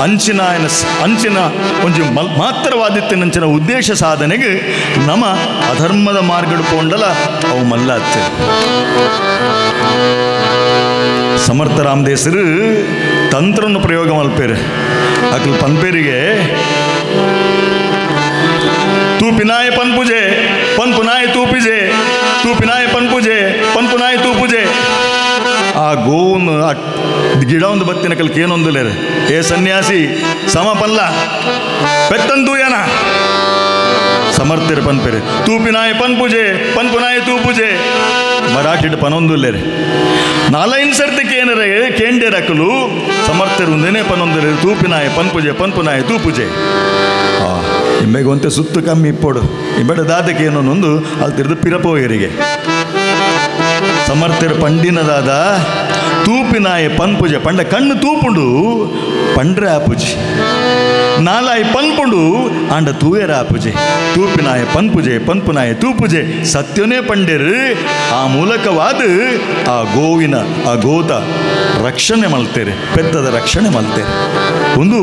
ಅಂಚಿನ ಅಂಚಿನ ಒಂಜಿ ಮಾತ್ರವಾದಿತ್ತಿನಂಚಿನ ಉದ್ದೇಶ ಸಾಧನೆಗೆ ನಮ ಅಧರ್ಮದ ಮಾರ್ಗಡು ಪೋಂಡಲ ಅವು ಮಲ್ಲಾತ್ತೆ ಸಮರ್ಥ ರಾಮದೇಸರು ತಂತ್ರವನ್ನು ಪ್ರಯೋಗ ಮಲ್ಪೇರು ಅಕ್ಲು ಪನ್ಪೇರಿಗೆ ತೂಪಿನಾಯ ಪನ್ಪುಜೆ ಪನ್ಪುನಾಯ ತೂಪಿಜೆ ತೂಪಿನಾಯ ಪನ್ಪುಜೆ ಪನ್ಪುನಾಯ ತೂಪುಜೆ ಆ ಗೋವನ್ನು ಆ ಗಿಡ ಒಂದು ಬತ್ತಿನ ಕಲ್ಕ ಏನೊಂದುಲೇರು ಏ ಸನ್ಯಾಸಿ ಸಮ ಪಲ್ಲ ಪೆತ್ತಂತೂಯನ ಸಮರ್ಥರು ಪನ್ಪೇರು ತೂಪಿನಾಯ ಪನ್ಪುಜೆ ಪನ್ಪುನಾಯ ತೂಪುಜೆ ಮರಾಠಿಡ್ ಪನೊಂದುಲ್ಲೇರು ನಾಲೈನ್ ಸರ್ತಿಗೆ ಏನರೆ ಕೇಂಡೇರಕಲು ಸಮರ್ಥರು ಒಂದೇನೆ ಪನೊಂದುಲೇರು ತೂಪಿನಾಯ ಪನ್ಪುಜೆ ಪನ್ಪುನಾಯ ತೂಪುಜೆ ಆ ಇಂಬೆಗೆ ಒಂತೆ ಸುತ್ತು ಕಮ್ಮಿ ಇಪ್ಪೋಡು ಇಂಬೆಡ ದಾದಕ್ಕೆ ಏನೊಂದು ಅಲ್ಲಿ ತಿರ್ದು ಪಿರಪೋಯರಿಗೆ ಸಮರ್ಥರು ಪಂಡಿನದಾದ ತೂಪಿನಾಯ ಪನ್ಪುಜೆ ಪಂಡ ಕಣ್ಣು ತೂಪುಂಡು ಪಂಡ್ರೆ ಆಪುಜಿ ನಾಲಾಯಿ ಪನ್ಪುಂಡು ಆಂಡ ತೂಯರ ಆಪುಜೆ ತೂಪಿನಾಯ ಪನ್ಪುಜೆ ಪನ್ಪುನಾಯ ತೂಪುಜೆ ಸತ್ಯನೇ ಪಂಡೆರು ಆ ಮೂಲಕವಾದ ಆ ಗೋವಿನ ಆ ಗೋತ ರಕ್ಷಣೆ ಮಲ್ತೇರೆ ಪೆತ್ತದ ರಕ್ಷಣೆ ಮಲ್ತೇರೆ ಒಂದು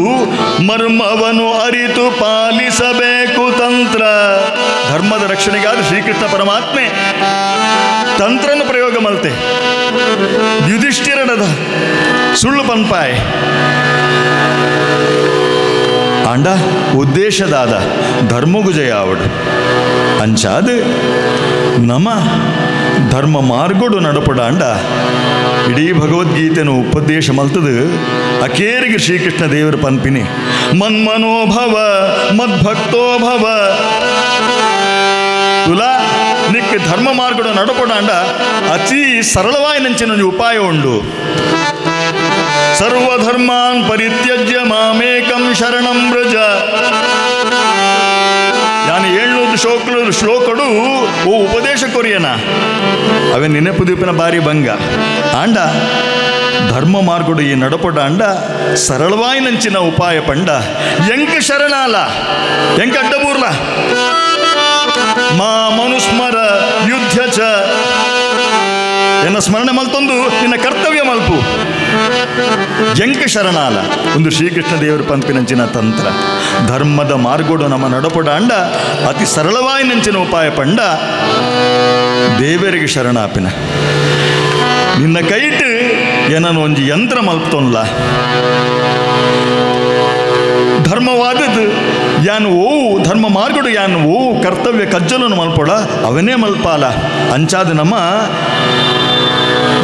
ಮರ್ಮವನ್ನು ಅರಿತು ಪಾಲಿಸಬೇಕು ತಂತ್ರ ಧರ್ಮದ ರಕ್ಷಣೆಗಾದ ಶ್ರೀಕೃಷ್ಣ ಪರಮಾತ್ಮೆ ತಂತ್ರನ ಪ್ರಯೋಗ ಮಲ್ತೆ ಯುಧಿಷ್ಠಿರನದ ಸುಳ್ಳು ಪನ್ಪಾಯ್ ಆಂಡ ಉದ್ದೇಶದಾದ ಧರ್ಮಗುಜಯಾವಡು ಅಂಚಾದ ನಮ ಧರ್ಮ ಮಾರ್ಗೋಡು ನಡಪಡಾಂಡ ಇಡೀ ಭಗವದ್ಗೀತೆಯನ್ನು ಉಪದೇಶ ಮಲ್ತದು ಅಕೇರಿಗೆ ಶ್ರೀಕೃಷ್ಣ ದೇವರ ಪನ್ಪಿನಿ ಮನ್ಮನೋಭವ ಮದ್ಭಕ್ತೋ ಭವ ತುಲಾ ನಿಕ್ ಧರ್ಮ ಮಾರ್ಗಡು ನಡಪಡಾಂಡ ಅತಿ ಸರಳವಾಯಿನಂಚಿನ ಉಪಾಯ ಉಂಡು ಸರ್ವಧರ್ಮಾನ್ ಪರಿತ್ಯಜ್ಯ ಮಾಮೇಕಂ ಶರಣಂ ವ್ರಜ ನಾನು 700 ಶ್ಲೋಕಡು ಓ ಉಪದೇಶ ಕೊರಿಯನ ಅವೇ ನೆನಪು ದೀಪಿನ ಬಾರಿ ಭಂಗ ಆಂಡ ಧರ್ಮ ಮಾರ್ಗಡು ಈ ನಡಪಡ ಅಂಡ ಸರಳವಾಯಿನಂಚಿನ ಉಪಾಯ ಪಂಡ ಎಂಕ ಶರಣಾಲ ಎಂಕ ಅಡ್ಡಬೂರ್ಲ ಮಾ ಮನುಸ್ಮರ ಯುದ್ಧ ಚ ಎನ್ನ ಸ್ಮರಣೆ ಮಲ್ತೊಂದು ನಿನ್ನ ಕರ್ತವ್ಯ ಮಲ್ಪು ಎಂಕ ಶರಣಾಲ ಒಂದು ಶ್ರೀಕೃಷ್ಣ ದೇವರ ಪಂಪಿನಂಚಿನ ತಂತ್ರ ಧರ್ಮದ ಮಾರ್ಗೋಡು ನಮ್ಮ ನಡಪಡ ಅಂಡ ಅತಿ ಸರಳವಾಯಿನಂಚಿನ ಉಪಾಯ ಪಂಡ ದೇವರಿಗೆ ಶರಣಾಪಿನ ನಿನ್ನ ಕೈಟ್ ಏನನ್ನು ಒಂಜಿ ಯಂತ್ರ ಮಲ್ಪತೊನ್ಲ ಧರ್ಮವಾದದ್ದು ಯಾನು ಓ ಧರ್ಮ ಮಾರ್ಗಡು ಯಾನು ಓ ಕರ್ತವ್ಯ ಕಜ್ಜಲನ್ನು ಮಲ್ಪೊಡ ಅವನೇ ಮಲ್ಪಾಲ ಅಂಚಾದ ನಮ್ಮ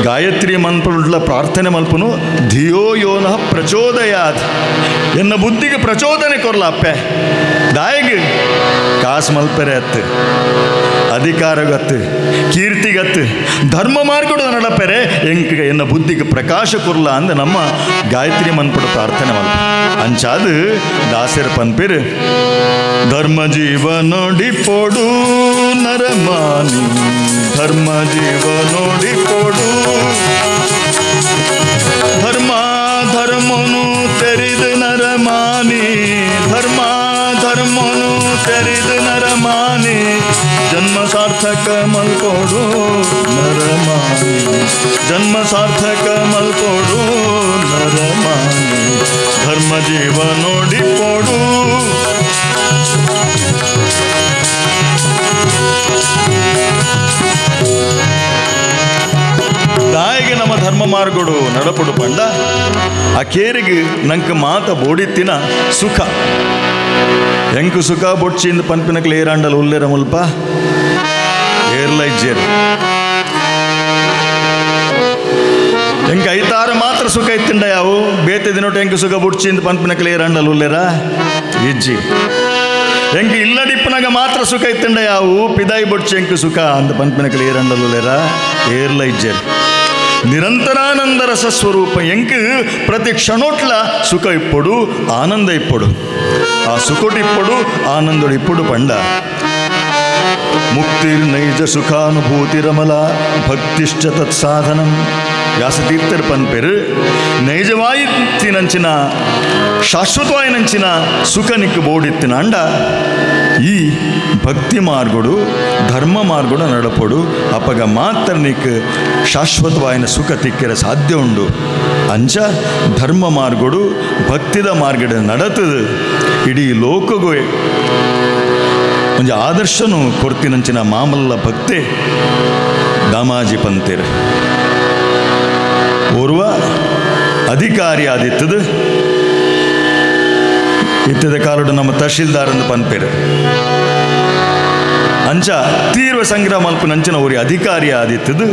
ಗಾಯತ್ರಿ ಮನ್ಪುಡ್ಲ ಪ್ರಾರ್ಥನೆ ಮಲ್ಪನು ಧಿಯೋ ಯೋನಃ ಪ್ರಚೋದಯಾತ್ ಎನ್ನ ಬುದ್ಧಿಗೆ ಪ್ರಚೋದನೆ ಕೊರ್ಲ ಅಪ್ಪೆ ದಾಯಗ್ ಕಾಸು ಮಲ್ಪೆರೆ ಅತ್ತು ಅಧಿಕಾರಗತ್ತು ಕೀರ್ತಿಗತ್ತು ಧರ್ಮ ಮಾರ್ಗಡು ನಡಪೆರೆ ಎಂಕ ಎನ್ನ ಬುದ್ಧಿಗೆ ಪ್ರಕಾಶ ಕೊರ್ಲ ಅಂದ ನಮ್ಮ ಗಾಯತ್ರಿ ಮನ್ಪುಡ ಪ್ರಾರ್ಥನೆ ಮಲ್ಪ ಅಂಚಾದು ದಾಸರ ಪನ್ಪಿರು ಧರ್ಮ ಜೀವನೊಡಿ ಪೊಡು ನರಮಾನಿ ಧರ್ಮ ಜೀವನೊಡಿ ಪೊಡು ಧರ್ಮ ಧರ್ಮನು ತೆರಿದು ನರಮಾನಿ ಧರ್ಮ ಧರ್ಮನು ತೆರಿದು ನರಮಾನಿ ಜನ್ಮ ಸಾರ್ಥಕ ಮಲ್ಕೊಡು ನರಮಾನಿ ಜನ್ಮ ಸಾರ್ಥಕ ಮಲ್ಕೊಡು ನರಮಾನಿ ಧರ್ಮ ಜೀವನೊಡಿ ಪೊಡು ದಾಯಿಗೆ ನಮ್ಮ ಧರ್ಮ ಮಾರ್ಗಡು ನಡಪಡು ಪಂಡ ಆ ಕೇರಿಗೆ ನಂಗೆ ಮಾತ ಬೋಡಿತ್ತಿನ ಸುಖ ಎಂಕು ಸುಖ ಬೊಡ್ಚಿಂದ ಪನ್ಪಿನಕ್ಲೆ ಏರಾಂಡಲ್ ಉಲ್ಲೇರ ಮುಲ್ಪ ಏರ್ಲ ಇಜ್ಜೇರು ಎಂಕ ಐತಾರು ಮಾತ್ರ ಸುಖ ಇತ್ತಿಂಡ ಯಾವು ಬೇತೆ ದಿನೋಟು ಎಂಕು ಸುಖ ಬುಡ್ಚಿಂದ ಪನ್ಪಿನಕ್ಲೆ ಏರಾಂಡಲ್ ಉಲ್ಲೇರ ಇಜ್ಜಿ ಎಂಕ ಇಲ್ಲಡಿಪ್ಪನಾಗ ಮಾತ್ರ ಸುಖ ಇತ್ತಿಂಡ ಯಾವು ಪಿದಾಯಿ ಬೊಡ್ಚಿ ಎಂಕು ಸುಖ ಅಂದ ಪನ್ಪಿನಕ್ಲೆ ಏರಾಂಡಲ್ ಉಲ್ಲೇರ ಏರ್ಲ ಇಜ್ಜೇರು ನಿರಂತರಾನಂದ ರಸ ಸ್ವರೂಪ ಎಂಕ್ ಪ್ರತಿ ಕ್ಷಣೋಟ್ಲ ಸುಖ ಇಪ್ಪೊಡು ಆನಂದ ಇಪ್ಪೊಡು ಆ ಸುಖೋಟು ಇಪ್ಪೊಡು ಆನಂದೊಡು ಇಪ್ಪೊಡು ಪಂಡ ಮುಕ್ತಿರ್ನೈಜ ಸುಖಾನುಭೂತಿರಮಲ ಭಕ್ತಿಶ್ಚ ತತ್ಸಾಧನಂ. ವ್ಯಾಸತೀರ್ಥರ ಪನ್ಪೆರು ನೈಜವಾಯಿತ್ತಿನಂಚಿನ ಶಾಶ್ವತವಾಯಿನಂಚಿನ ಸುಖ ನಿಕ್ಕು ಬೋಡಿತ್ತಿನ ಅಂಡ ಈ ಭಕ್ತಿ ಮಾರ್ಗಡು ಧರ್ಮ ಮಾರ್ಗಡು ನಡಪಡು ಅಪಗ ಮಾತ್ರ ನಿಕ್ ಶಾಶ್ವತವಾಯಿನ ಸುಖ ತಿಕ್ಕೆರ ಸಾಧ್ಯ ಉಂಡು. ಅಂಚ ಧರ್ಮ ಮಾರ್ಗಡು ಭಕ್ತಿದ ಮಾರ್ಗಡೆ ನಡತದು ಇಡೀ ಲೋಕಗೂ ಒಂಜಿ ಆದರ್ಶನು ಕೊರ್ತಿನಂಚಿನ ಮಾಮಲ್ಲ ಭಕ್ತೆ ದಾಮಾಜಿ ಪಂತೇರು. ಓರ್ವ ಅಧಿಕಾರಿ ಆದಿತ್ತದು ಇತ್ತದ ಕಾಲಡು ನಮ್ಮ ತಹಶೀಲ್ದಾರ್ ಎಂದು ಪನ್ಪೇರು. ಅಂಚ ತೀರ್ವ ಸಂಗ್ರಹ ಮಲ್ಪುನಂಚಿನ ಒರಿ ಅಧಿಕಾರಿ ಆದಿತ್ತದು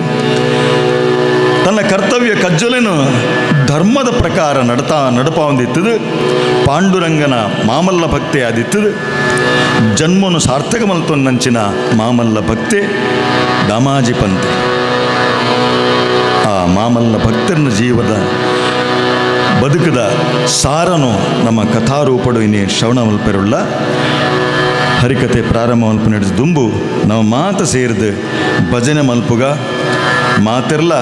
ತನ್ನ ಕರ್ತವ್ಯ ಕಜ್ಜೊಲೆನು ಧರ್ಮದ ಪ್ರಕಾರ ನಡಪಾವಂದಿತ್ತದು ಪಾಂಡುರಂಗನ ಮಾಮಲ್ಲ ಭಕ್ತೆ ಆದಿತ್ತದು ಜನ್ಮನು ಸಾರ್ಥಕ ಮಲ್ತೊನ್ನಂಚಿನ ಮಾಮಲ್ಲ ಭಕ್ತೆ ದಾಮಾಜಿ ಪಂತೆ. ಆ ಮಾಮಲ್ಲ ಭಕ್ತರನ ಜೀವದ ಬದುಕದ ಸಾರನು ನಮ್ಮ ಕಥಾರೂಪಡು ಇನ್ನೇ ಶ್ರವಣ ಮಲ್ಪೆರುಳ್ಳ. ಹರಿಕತೆ ಪ್ರಾರಂಭ ಮಲ್ಪ ನಡೆದ ದುಂಬು ನಮ್ಮ ಮಾತ ಸೇರಿದು ಭಜನೆ ಮಲ್ಪುಗ ಮಾತಿರ್ಲ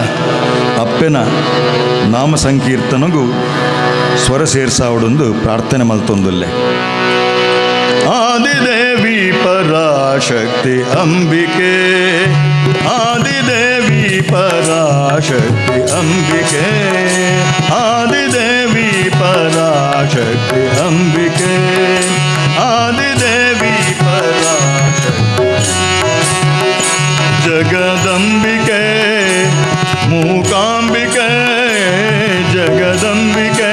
ಅಪ್ಪೆನ ನಾಮ ಸಂಕೀರ್ತನಗೂ ಸ್ವರ ಸೇರ್ಸಾವಡೊಂದು ಪ್ರಾರ್ಥನೆ ಮಲ್ತೊಂದುಲ್ಲೆ. ಆದಿದೇವಿ ಪರಾಶಕ್ತಿ ಅಂಬಿಕೆ, ಆದಿದೇವಿ ಪರಾಶಕ್ತಿ ಅಂಬಿಕೆ, ಆದಿದೇವಿ ಪರಾಶಕ್ತಿ ಅಂಬಿಕೆ, ಆದಿದೇವಿ ಪರಾಶಕ್ತಿ ಜಗದಂಬಿಕೆ ಮೂಕಾಂಬಿಕೆ, ಜಗದಂಬಿಕೆ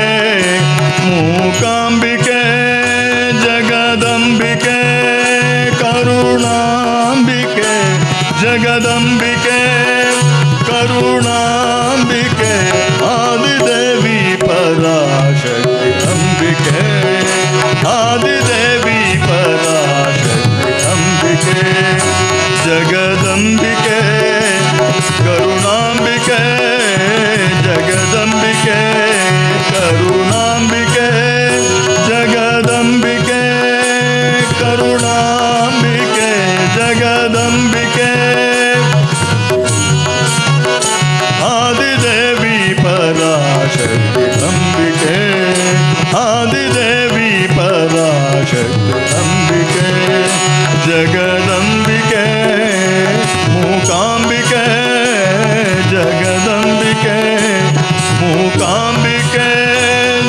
ಮೂಕಾಂಬಿಕೆ, ಜಗದಂಬಿಕೆ ಕರುಣಾಂಬಿಕೆ, ಜಗದಂಬಿಕೆ ಕರುಣಾಂಬಿಕೆ, ಆದಿದೇವಿ ಪರಾಶಕ್ತಿ ಅಂಬಿಕೆ, ಆದಿದೇವಿ ಪರಾಶಕ್ತಿ ಅಂಬಿಕೆ, ಜಗದಂಬಿಕೆ ಕರುಣಾಂಬಿಕೆ, ಜಗದಂಬಿಕೆ ಕರುಣಾಂಬಿಕೆ, ಜಗದಂಬಿಕೆ ಕರುಣಾಂಬಿಕೆ, ಜಗದಂಬಿಕೆ ಆದಿದೇವಿ ಪರಾಶಕ್ತಿ ಅಂಬಿಕೆ, ಆದಿದೇವಿ ಪರಾಶಕ್ತಿ ಅಂಬಿಕೆ, ಜಗದಂಬಿಕೆ ಮೂಕಾಂಬಿಕೆ, ಜಗದಂಬಿಕೆ ಮೂಕಾಂಬಿಕೆ,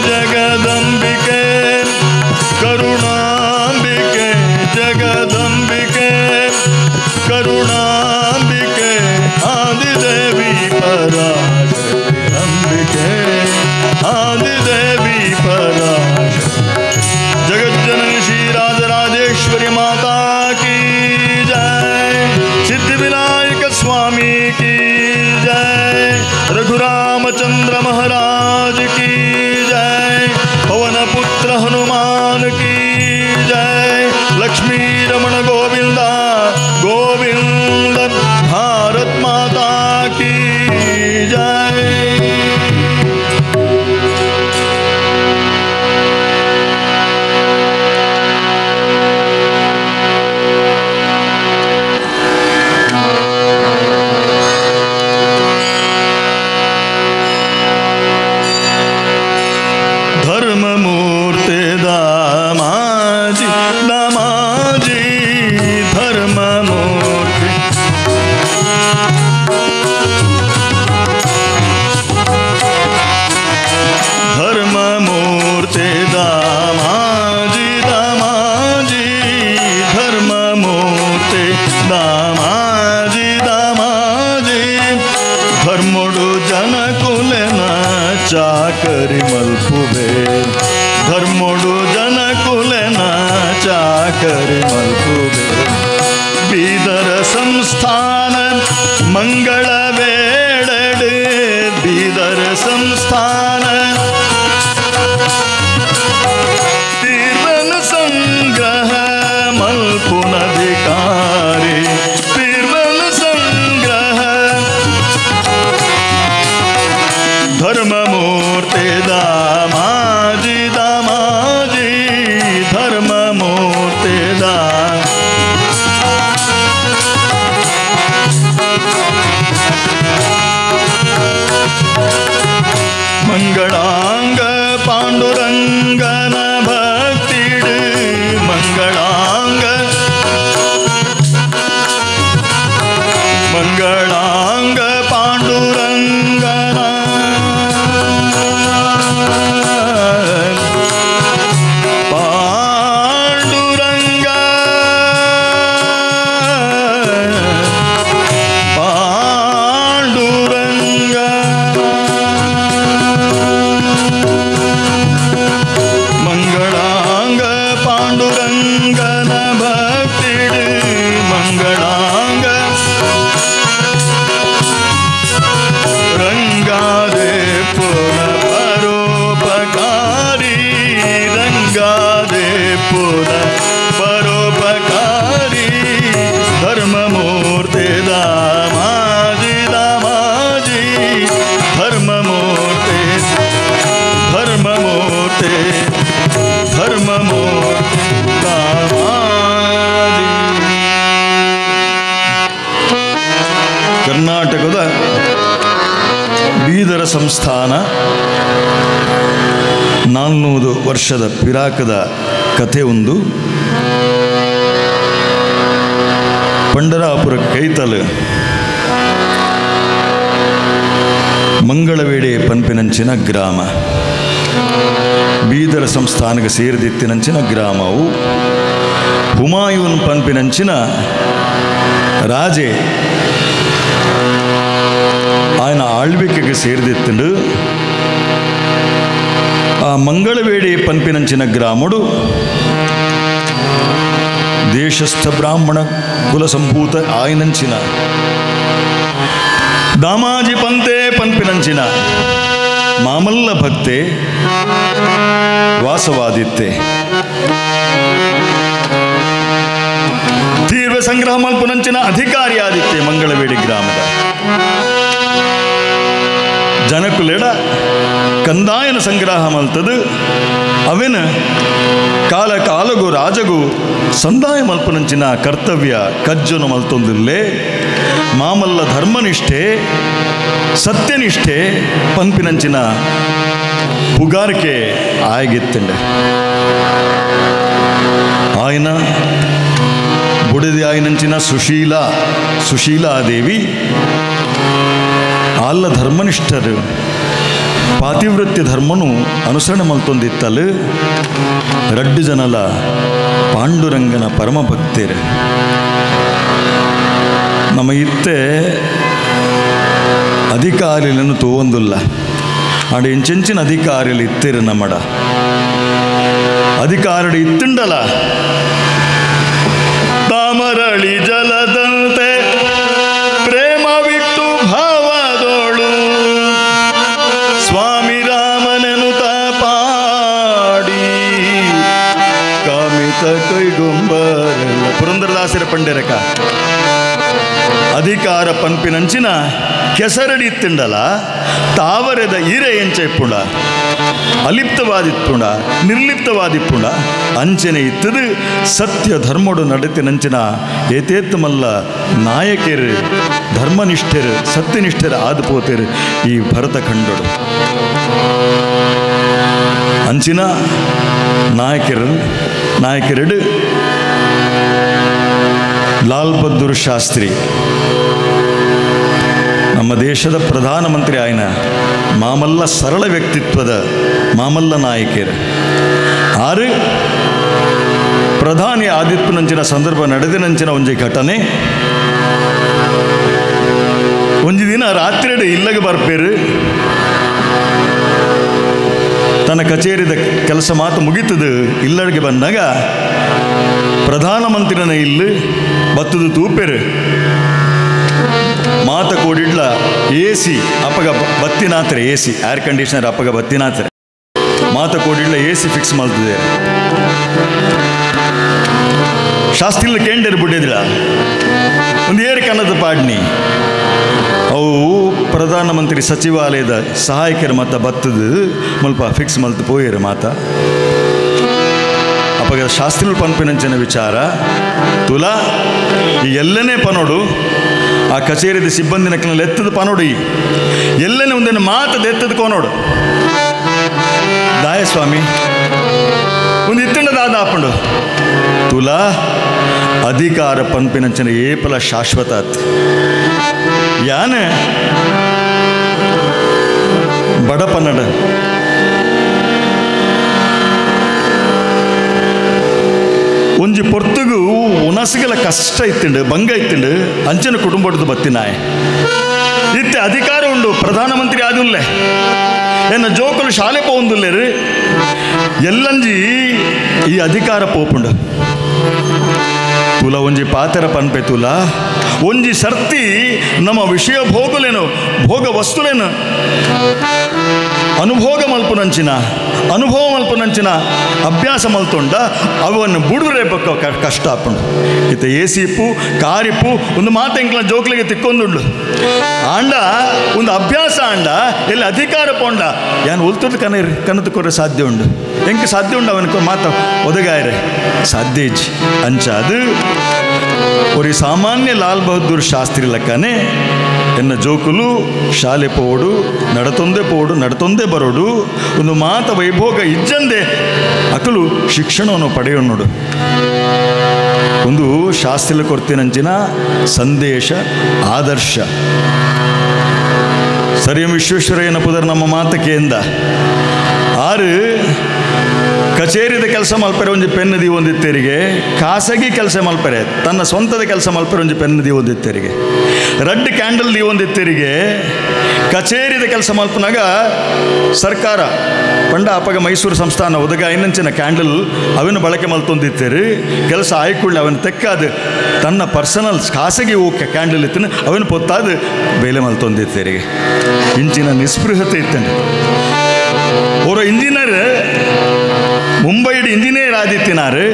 ಜಗದಂಬಿಕೆ ಕರುಣಾಂಬಿಕೆ, ಜಗದಂಬಿಕೆ ಕರುಣಾಂಬಿಕೆ, ಆದಿದೇವಿ ಪರಾಶಕ್ತಿ ಅಂಬಿಕೆ, ಆದಿದೇವಿ ಪರಾಶಕ್ತಿ. ಜಗಜ್ಜನನಿ ಶ್ರೀ ರಾಜರಾಜೇಶ್ವರಿ ಮಾತಾ ಕಿ ಜಯ, ಸಿದ್ಧಿವಿನಾಯಕ ಸ್ವಾಮಿ ಕಿ ಜಯ, ರಘುರಾಮಚಂದ್ರ ಮಹಾರಾಜ್ ಕಿ ಜಯ, ಪವನ ಪುತ್ರ ಹನುಮಾನ್ ಕಿ ಜಯ, ಲಕ್ಷ್ಮೀ ರಮಣ ಗೋವಿಂದ ಗೋವಿಂದ, ಭಾರತ್ ಮಾತಾ ಕಿ ಜಯ. ಧರ್ಮಮೂರ್ತಿ ದಾಮಾಜಿ ದಾಮಾಜಿ ಧರ್ಮಮೂರ್ತಿ ಧರ್ಮಮೂರ್ತಿ ದಾಮಾಜಿ ದಾಮಾಜಿ ಧರ್ಮಮೂರ್ತಿ ದಾಮಾಜಿ ದಾಮಾಜಿ ಧರ್ಮುಡು ಜನಕುಲೆನ ಚಾಕರಿ ಮಲ್ಪುವೆ, ಧರ್ಮುಡು ಜನಕುಲೆನ ಚಾಕರಿ ಮಲ್ಪುವೆ, ಬೀದರ ಸಂಸ್ಥಾನ ಮಂಗಳ ಬೇಡಡೆ, ಬೀದರ ಸಂಸ್ಥಾನ ತೀರ್ವನ ಸಂಗ್ರಹ ಮಲ್ಪುನಧಿಕಾರಿ, ತೀರ್ವನ ಸಂಗ್ರಹ ಧರ್ಮಮೂರ್ತಿ ದಾಮಾಜಿ ದಾಮಾಜಿ ಧರ್ಮಮೂರ್ತಿ ದಾ ಇಪ್ಪುನ ಪರೋಪಕಾರಿ ಧರ್ಮಮೂರ್ತಿ ದಾಮಾಜಿ ದಾಮಾಜಿ ಧರ್ಮಮೂರ್ತಿ ಧರ್ಮಮೂರ್ತಿ ಧರ್ಮಮೂರ್ತಿ ದಾಮಾಜಿ. ಕರ್ನಾಟಕದ ಬೀದರ ಸಂಸ್ಥಾನ 400 ವರ್ಷದ ಪಿರಾಕದ ಕಥೆ ಒಂದು. ಪಂಡರಾಪುರ ಕೈತಲು ಮಂಗಳವೇಡೆ ಪನ್ಪಿನಂಚಿನ ಗ್ರಾಮ, ಬೀದರ ಸಂಸ್ಥಾನಕ್ಕೆ ಸೇರಿದಿತ್ತಿನಂಚಿನ ಗ್ರಾಮವು. ಹುಮಾಯೂನ್ ಪನ್ಪಿನಂಚಿನ ರಾಜೆ ఆయన ಆಳ್ವಿಕೆಗೆ ಸೇರಿದಿತ್ತಂಡು. ಆ ಮಂಗಳವೇಡಿ ಪನ್ಪಿನಂಚಿನ ಗ್ರಾಮಡು ದೇಶಸ್ಥ ಬ್ರಾಹ್ಮಣ ಕುಲ ಸಂಭೂತ ಆಯನಂಚಿನ ದಾಮಾಜಿ ಪಂತೆ ಪನ್ಪಿನಂಚಿನ ಮಾಮಲ್ಲ ಭಕ್ತೆ ವಾಸವಾದಿತ್ತೆ. ತೀರ್ವ ಸಂಗ್ರಹ ಮಲ್ಪುನಂಚಿನ ಅಧಿಕಾರಿ ಆದಿತ್ತೆ ಮಂಗಳವೇಡಿ ಗ್ರಾಮದ ಜನಕುಲೆಡ ಕಂದಾಯನ ಸಂಗ್ರಹ ಮಲ್ತದು. ಅವೆನ ಕಾಲ ಕಾಲಗು ರಾಜಗು ಸಂದಾಯ ಮಲ್ಪನಂಚಿನ ಕರ್ತವ್ಯ ಕಜ್ಜನು ಮಲ್ತೊಂದಿಲ್ಲೇ. ಮಾಮಲ್ಲ ಧರ್ಮನಿಷ್ಠೆ ಸತ್ಯನಿಷ್ಠೆ ಪಂಪಿನಂಚಿನ ಪುಗಾರಿಕೆ ಆಯಗಿತ್ತಂಡೆ. ಆಯನ ಬುಡದಿ ಆಯನಂಚಿನ ಸುಶೀಲಾದೇವಿ ಆಲ್ಲ ಧರ್ಮನಿಷ್ಠರು ಪಾತಿವೃತ್ಯ ಧರ್ಮನು ಅನುಸರಣೆ ಮಲ್ತೊಂದಿತ್ತಲು. ರಡ್ಡು ಜನಲ ಪಾಂಡುರಂಗನ ಪರಮಭಕ್ತರು. ನಮ್ಮ ಇತ್ತೆ ಅಧಿಕಾರಿಗಳನ್ನು ತೋಂದುಲ್ಲ, ಆಡ ಇಂಚೆಂಚಿನ ಅಧಿಕಾರಿಗಳು ಇತ್ತಿರು ನಮ್ಮಡ ಅಧಿಕಾರಡು ಇತ್ತುಂಡಲ. ತಾಮರಳಿ ಜಲದಂತೆ ಪ್ರೇಮವಿಟ್ಟು ಭಾವದೋಳು ಸ್ವಾಮಿ ರಾಮನನು ಪಾಡಿ ಕಾಮಿತ ಕೈಗೊಂಬರಲ್ಲ. ಪುರಂದರದಾಸರ ಪಂಡೆರಕ ಅಧಿಕಾರ ಪಂಪಿನಂಚಿನ ಕೆಸರಡಿ ಇತ್ತುಂಡಲ ತಾವರೆದ ಈರೆ ಎಂಚೆಪ್ಪುಂಡ ಅಲಿಪ್ತವಾದಿಪ್ಪುಂಡ ನಿರ್ಲಿಪ್ತವಾದಿಪ್ಪುಂಡ ಅಂಚನೆ ಇತ್ತದು. ಸತ್ಯ ಧರ್ಮಡು ನಡೆತಿನಂಚಿನ ಏತೇತ್ತಮಲ್ಲ ನಾಯಕರು ಧರ್ಮನಿಷ್ಠರು ಸತ್ಯನಿಷ್ಠರು ಆದ ಪೋತೇರು ಈ ಭರತ ಖಂಡಡು. ಅಂಚಿನ ನಾಯಕರೆಡು ಲಾಲ್ ಬಹದ್ದೂರ್ ಶಾಸ್ತ್ರಿ ನಮ್ಮ ದೇಶದ ಪ್ರಧಾನಮಂತ್ರಿ ಆಯ್ನ ಮಾಮಲ್ಲ ಸರಳ ವ್ಯಕ್ತಿತ್ವದ ಮಾಮಲ್ಲ ನಾಯಕರು. ಆರು ಪ್ರಧಾನಿ ಆದಿತ್ಯನಂಚಿನ ಸಂದರ್ಭ ನಡೆದಿನಂಚಿನ ಒಂಜಿ ಘಟನೆ. ಒಂಜಿ ದಿನ ರಾತ್ರಿ ಇಲ್ಲಗೆ ಬರ್ಪೇರು, ತನ್ನ ಕಚೇರಿದ ಕೆಲಸ ಮಾತು ಮುಗೀತದು. ಇಲ್ಲಡಿಗೆ ಬಂದಾಗ ಪ್ರಧಾನಮಂತ್ರಿನ ಇಲ್ಲಿ ಬತ್ತದು ತೂಪೇರು ಮಾತ ಕೋಡಿಡ್ಲ ಎ ಸಿ ಅಪ್ಪಗ ಬತ್ತಿನಾತ್ರೆ, A C air conditioner ಅಪ್ಪಗ ಬತ್ತಿನಾತ್ರೆ ಮಾತ ಕೋಡಿಡ್ಲ A C fix ಮಾಡ್ತಿದೆ. ಶಾಸ್ತ್ರಿಲ್ ಕೇಂಡರ್ ಬಿಟ್ಟಿದ್ದಿಲ್ಲ ಒಂದು ಏರು ಕನ್ನದ ಪಾಡ್ನಿ. ಅವು ಪ್ರಧಾನಮಂತ್ರಿ ಸಚಿವಾಲಯದ ಸಹಾಯಕರು ಮತ್ತ ಬತ್ತದು ಮಲ್ಪ ಫಿಕ್ಸ್ ಮಲ್ತು ಪೋಯರು ಮಾತ. ಅಪ್ಪಗ ಶಾಸ್ತ್ರಿಲ್ ಪಂಪಿನಂಚಿನ ವಿಚಾರ ತುಲಾ ಈ ಎಲ್ಲನೇ ಪನೋಡು ಆ ಕಚೇರಿದ ಸಿಬ್ಬಂದಿ ನಕ್ಕನಲ್ಲಿ ಎತ್ತದ ಪನೋಡು ಈ ಎಲ್ಲನೇ ಒಂದಿನ ಮಾತದ ಎತ್ತದ ಕೋನೋಡು ದಾಯಸ್ವಾಮಿ ಒಂದು ಇತ್ತಂಡದಾದ ಆಪಂಡು ತುಲಾ ಅಧಿಕಾರ ಪಂಪಿನಂಚಿನ ಏಪಲ ಶಾಶ್ವತ ಆತ್. ಯಾನೆ ಬಡಪನ್ನಡ ಒಂಜಿ ಪೊರ್ತುಗು ಉನಸುಗಳ ಕಷ್ಟ ಇತ್ತುಂಡು ಭಂಗ ಇತ್ತುಂಡು ಅಂಚಿನ ಕುಟುಂಬದ ಬತ್ತಿನಾಯ ಇತ್ತೆ ಅಧಿಕಾರ ಉಂಡು ಪ್ರಧಾನಮಂತ್ರಿ ಆದುಲ್ಲೆ ಎನ್ನ ಜೋಕುಲು ಶಾಲೆ ಪೋಂದುಲ್ಲೇರು ಎಲ್ಲಂಜಿ ಈ ಅಧಿಕಾರ ಪೋಪುಂಡು. ತುಲ ಒಂಜಿ ಪಾತರ ಪನ್ಪೆ ತುಲ ಒಂಜಿ ಸರ್ತಿ ನಮ್ಮ ವಿಷಯ ಭೋಗಲೇನು ಭೋಗ ವಸ್ತುಲೇನು ಅನುಭೋಗ ಮಲ್ಪುನಂಚಿನ ಅನುಭವ ಮಲ್ಪುನಂಚಿನ ಅಭ್ಯಾಸ ಮಲ್ತೊಂಡ ಅವನ್ನು ಬುಡುರೆ ಬೊಕ್ಕ ಕಷ್ಟ ಆಪುಂಡು. ಇತ್ತೆ ಏಸಿಪ್ಪು ಕಾರಿಪ್ಪು ಒಂದು ಮಾತೆಂಕ್ಲ ಜೋಕ್ಲಿಗೆ ತಿಕ್ಕೊಂದುಂಡು. ಆಂಡ ಒಂದು ಅಭ್ಯಾಸ ಆಂಡ ಎಲ್ಲಿ ಅಧಿಕಾರ ಪೋಂಡ ಯಾನ್ ಒಲ್ತದ ಕನ ಕನತು ಕೊರೆ ಸಾಧ್ಯ ಉಂಡು. ಎಂಕ್ ಸಾಧ್ಯ ಉಂಡು ಅವನ ಮಾತ ಒದಗಾಯರೆ ಸಾಧ್ಯ ಇಜ್ಜಿ. ಅಂಚ ಅದು ಒರಿ ಸಾಮಾನ್ಯ ಲಾಲ್ ಬಹದ್ದೂರ್ ಶಾಸ್ತ್ರಿ ಲಕ್ಕನೆ ಎನ್ನ ಜೋಕುಲು ಶಾಲೆ ಪೋಡು ನಡತೊಂದೇ ಪೋಡು ನಡತೊಂದೇ ಬರೋಡು ಒಂದು ಮಾತ ವೈಭೋಗ ಇಜ್ಜಂದೆ ಅಕಲು ಶಿಕ್ಷಣವನ್ನು ಪಡೆಯೋಣೋಡು. ಒಂದು ಶಾಸ್ತ್ರಿಲ ಕೊರ್ತಿನಂಚಿನ ಸಂದೇಶ ಆದರ್ಶ. ಸರಿ ಎಂ ವಿಶ್ವೇಶ್ವರಯ್ಯನ ಪುದರ್ ನಮ್ಮ ಮಾತಕ್ಕೆ ಎಂದ ಆರು ಕಚೇರಿದ ಕೆಲಸ ಮಲ್ಪರೆ ಒಂಜಿ ಪೆನ್ನು ದೀವೊಂದಿತ್ತೇರಿಗೆ, ಖಾಸಗಿ ಕೆಲಸ ಮಲ್ಪರೆ ತನ್ನ ಸ್ವಂತದ ಕೆಲಸ ಮಲ್ಪರೆ ಒಂಜಿ ಪೆನ್ನು ದೀವೊಂದಿತ್ತೇರಿಗೆ, ರಡ್ಡ್ ಕ್ಯಾಂಡಲ್ ದೀವೊಂದಿತ್ತೇರಿಗೆ. ಕಚೇರಿದ ಕೆಲಸ ಮಲ್ಪನಾಗ ಸರ್ಕಾರ ಪಂಡ ಅಪಗ ಮೈಸೂರು ಸಂಸ್ಥಾನ ಒದಗ ಐನಂಚಿನ ಕ್ಯಾಂಡಲ್ ಅವಿನ ಬಳಕೆ ಮಲ್ತೊಂದಿತ್ತೇರಿ. ಕೆಲಸ ಆಯ್ಕೊಳ್ಳಿ ಅವನ ತೆಕ್ಕಾದ ತನ್ನ ಪರ್ಸನಲ್ ಖಾಸಗಿ ಕ್ಯಾಂಡಲ್ ಇತ್ತನ ಅವನ ಪೊತ್ತಾದ ಬೇಲೆ ಮಲ್ತೊಂದಿತ್ತೇರಿಗೆ. ಇಂಚಿನ ನಿಸ್ಪೃಹತೆ ಇತ್ತಂಡೆ. ಓರೋ ಇಂಜಿನಿಯರ್ ಮುಂಬೈಡ್ ಇಂಜಿನಿಯರ್ ಆದಿತ್ತಿನಾರು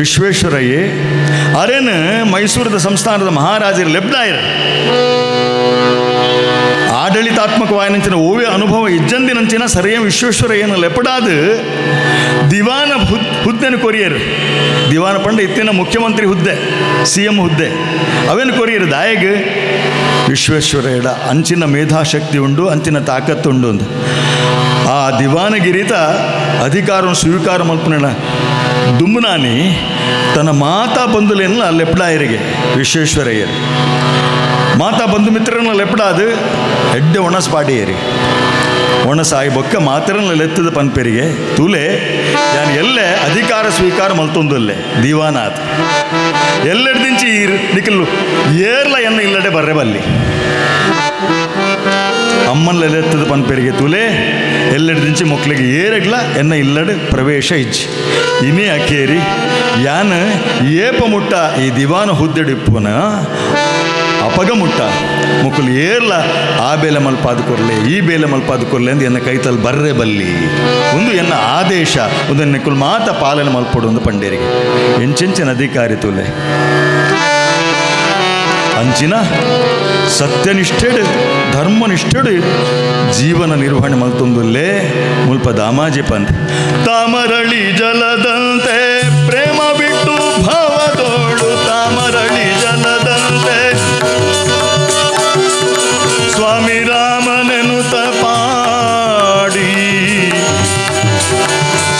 ವಿಶ್ವೇಶ್ವರಯ್ಯ ಅರೇನು ಮೈಸೂರದ ಸಂಸ್ಥಾನದ ಮಹಾರಾಜರು ಲೆಬ್ಡಾಯರ್. ಆಡಳಿತಾತ್ಮಕವಾಯಿನಂಚಿನ ಓವ್ಯ ಅನುಭವ ಇಜ್ಜಂದಿನಂಚಿನ ಸರಿಯ ವಿಶ್ವೇಶ್ವರಯ್ಯನ ಲೆಪಡಾದ ದಿವಾನ ಹುದ್ದೆನ ಕೊರಿಯರು. ದಿವಾನ ಪಂಡ ಇತ್ತಿನ ಮುಖ್ಯಮಂತ್ರಿ ಹುದ್ದೆ, ಸಿ ಎಂ ಹುದ್ದೆ ಅವೇನು ಕೊರಿಯರು. ದಾಯಗ್ ವಿಶ್ವೇಶ್ವರಯ್ಯಡ ಅಂಚಿನ ಮೇಧಾಶಕ್ತಿ ಉಂಡು, ಅಂಚಿನ ತಾಕತ್ತುಂಡು ಅಂದು ಆ ದಿವಾನಗಿರಿತ ಅಧಿಕಾರವನ್ನು ಸ್ವೀಕಾರ ಮಲ್ಪುನ ದುಂಬುನಾನಿ ತನ್ನ ಮಾತಾ ಬಂಧುಲೇನಲ್ಲ ಲೆಪ್ಡಾಯರಿಗೆ ವಿಶ್ವೇಶ್ವರಯ್ಯರು ಮಾತಾ ಬಂಧು ಮಿತ್ರನ ಲೆಪ್ಡಾದು ಎಡ್ಡೆ ಒಣಸ್ ಪಾಡಿಯರಿ. ಒಣಸಾಯಿ ಬೊಕ್ಕ ಮಾತ್ರನ ಲೆತ್ತದ ಪನ್ಪೆರಿಗೆ ತೂಲೆ ಯಾನ್ ಎಲ್ಲೆ ಅಧಿಕಾರ ಸ್ವೀಕಾರ ಮಲ್ತೊಂದುಲ್ಲೆ ದಿವಾನಾಥ್ ಎಲ್ಲೆಡ್ದಿಂಚಿ ನಿಕಲ್ಲು ಏರ್ಲ ಎನ್ನ ಇಲ್ಲಡೆ ಬರ್ರೆ ಬಲ್ಲಿ ಅಮ್ಮನ್ ಲೆತ್ತದ ಪನ್ಪೆರಿಗೆ ತೂಲೆ ಎಲ್ಲೆಡ್ದಿಂಚಿ ಮೊಕ್ಲಿಗೆ ಏರೆಗ್ಲ ಎನ್ನ ಇಲ್ಲಡೆ ಪ್ರವೇಶ ಇಜ್ಜಿ ಇನಿ ಅಕೇರಿ ಯಾನ್ ಏಪ ಮುಟ್ಟ ಈ ದಿವಾನ ಹುದ್ದೆಡಿಪ್ಪುನ ಅಪಗ ಮುಟ್ಟ ಮುಕ್ಕುಲು ಏರ್ಲ ಆ ಬೇಲೆ ಮಲ್ಪಾದ ಕೊರ್ಲೆ ಈ ಬೇಲೆ ಮಲ್ಪಾದ ಕೊರ್ಲೆ ಅಂದು ಎನ್ನ ಕೈತಲ್ ಬರ್ರೆ ಬಲ್ಲಿ ಒಂದು ಎನ್ನ ಆದೇಶ ಒಂದು ನಿಕ್ಕುಲು ಮಾತ ಪಾಲನೆ ಮಲ್ಪೊಡು ಒಂದು ಪಂಡೇರಿಗೆ ಎಂಚೆಂಚಿನ ಅಧಿಕಾರಿ ತೂಲೆ. ಅಂಚಿನ ಸತ್ಯನಿಷ್ಠೆಡು ಧರ್ಮನಿಷ್ಠೆಡು ಜೀವನ ನಿರ್ವಹಣೆ ಮಲ್ತೊಂದುಲ್ಲೇ ಮುಲ್ಪ ದಾಮಾಜಿ ಪಂತ್ ತಾಮರಳಿ ಜಲದಂತೆ ಪ್ರೇಮ ಬಿಟ್ಟು ಭಾವದೋಳು ತಾಮರಳಿ ಜಲದಂತೆ ಸ್ವಾಮಿ ರಾಮನೆನುತ ಪಾಡಿ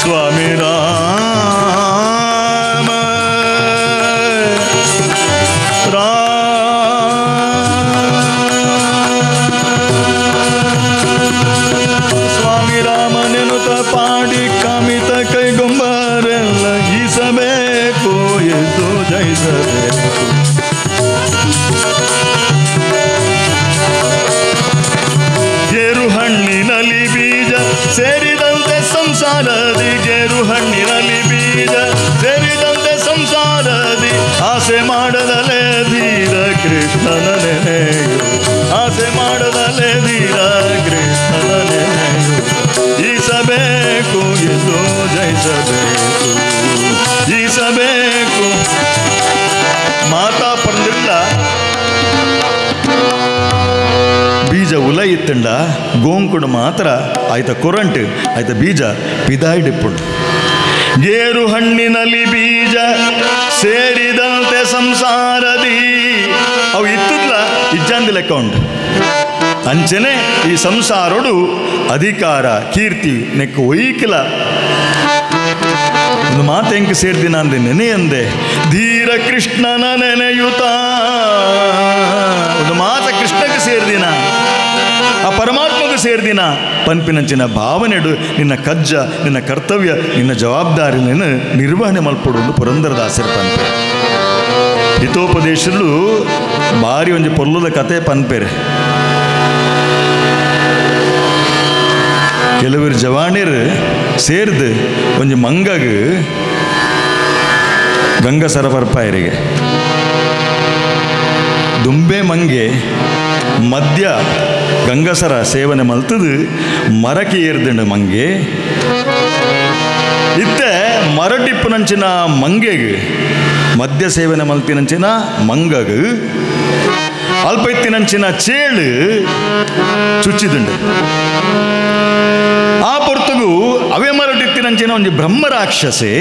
ಸ್ವಾಮಿ ರಾಮ ಸ್ವಾಮಿ ರಾಮನೆನುತ ಪಾಡಿ ಕಾಮಿತ ಕೈಗೊಂಬರೆಲ್ಲ ಗೀಸಬೇಕು ಎದ್ದು ಜಯಿಸಬೇಕು. ಗೇರು ಹಣ್ಣಿನಲ್ಲಿ ಬೀಜ ಸೇರಿದಂತೆ ಸಂಸಾರದಿ ಗೇರು ಹಣ್ಣಿನಲ್ಲಿ ಬೀಜ ಸೇರಿದಂತೆ ಸಂಸಾರದಿ ಆಸೆ ಮಾಡದಲೇ ಧೀರ ಕೃಷ್ಣನ ನೆನೆಯು ಆಸೆ ಮಾಡದಲೇ ಧೀರ ಕೃಷ್ಣನ ನೆನೆಯು ಈಸಬೇಕು ಎಂದು ಜಯಿಸಬೇಕು ಈಸಬೇಕು. ಮಾತಾ ಪಂದಿಲ್ಲ ಬೀಜ ಉಲ ಇತ್ತಂಡ ಗೋಂಕುಡು ಮಾತ್ರ ಆಯ್ತ ಕೊರಂಟು ಆಯ್ತ ಬೀಜ ಪಿದಾಯಿಡಿಪ್ಪುಂಡು. ಗೇರು ಹಣ್ಣಿನಲ್ಲಿ ಬೀಜ ಸೇರಿದಂತೆ ಸಂಸಾರದಿ ಅವು ಇತ್ತದ್ಲ ಇಜ್ಜಂದಿ ಲೆಕ್ಕ ಉಂಟು. ಅಂಚನೆ ಈ ಸಂಸಾರಡು ಅಧಿಕಾರ ಕೀರ್ತಿ ನೆಕ್ಕು ಒಯ್ಕಿಲ ಒಂದು ಮಾತು ಹೆಂಗೆ ಸೇರ್ದಿನ ಅಂದೆ ನೆನೆಯಂದೆ ಧೀರ ಕೃಷ್ಣನ ನೆನೆಯುತ ಒಂದು ಮಾತ ಕೃಷ್ಣಕ್ಕೆ ಸೇರ್ದಿನ ಆ ಪರಮಾತ್ಮಗೆ ಸೇರ್ದಿನ ಪನ್ಪಿನಂಚಿನ ಭಾವನೆಡು ನಿನ್ನ ಕಜ್ಜ ನಿನ್ನ ಕರ್ತವ್ಯ ನಿನ್ನ ಜವಾಬ್ದಾರಿ ನಿರ್ವಹಣೆ ಮಲ್ಪಡು ಒಂದು ಪುರಂದರದಾಸರ ಪನ್ಪೆ. ಹಿತೋಪದೇಶರು ಬಾರಿ ಒಂಜಿ ಪೊಲ್ಲದ ಕತೆ ಪನ್ಪೆರೆ. ಕೆಲವರು ಜವಾನಿರು ಸೇರ್ದು ಒಂಜಿ ಮಂಗಗ್ ಗಂಗಸರ ಬರ್ಪಾಯರಿಗೆ ದುಂಬೆ ಮಂಗೆ ಮದ್ಯ ಗಂಗಸರ ಸೇವನೆ ಮಲ್ತದು ಮರಕ್ಕೆ ಏರ್ದಂಡು ಮಂಗೆ. ಇತ್ತೆ ಮರಟಿಪ್ಪುನಂಚಿನ ಮಂಗೆಗೆ ಮದ್ಯ ಸೇವನೆ ಮಲ್ತಿನಂಚಿನ ಮಂಗಗು ಅಲ್ಪ ಇತ್ತಿನಂಚಿನ ಚೇಳು ಚುಚ್ಚಿದುಂಡು. ಆ ಪೊರ್ತುಗು ಅವೇ ಮರಟಿತ್ತಿನಂಚಿನ ಒಂಜಿ ಬ್ರಹ್ಮರಾಕ್ಷಸೆ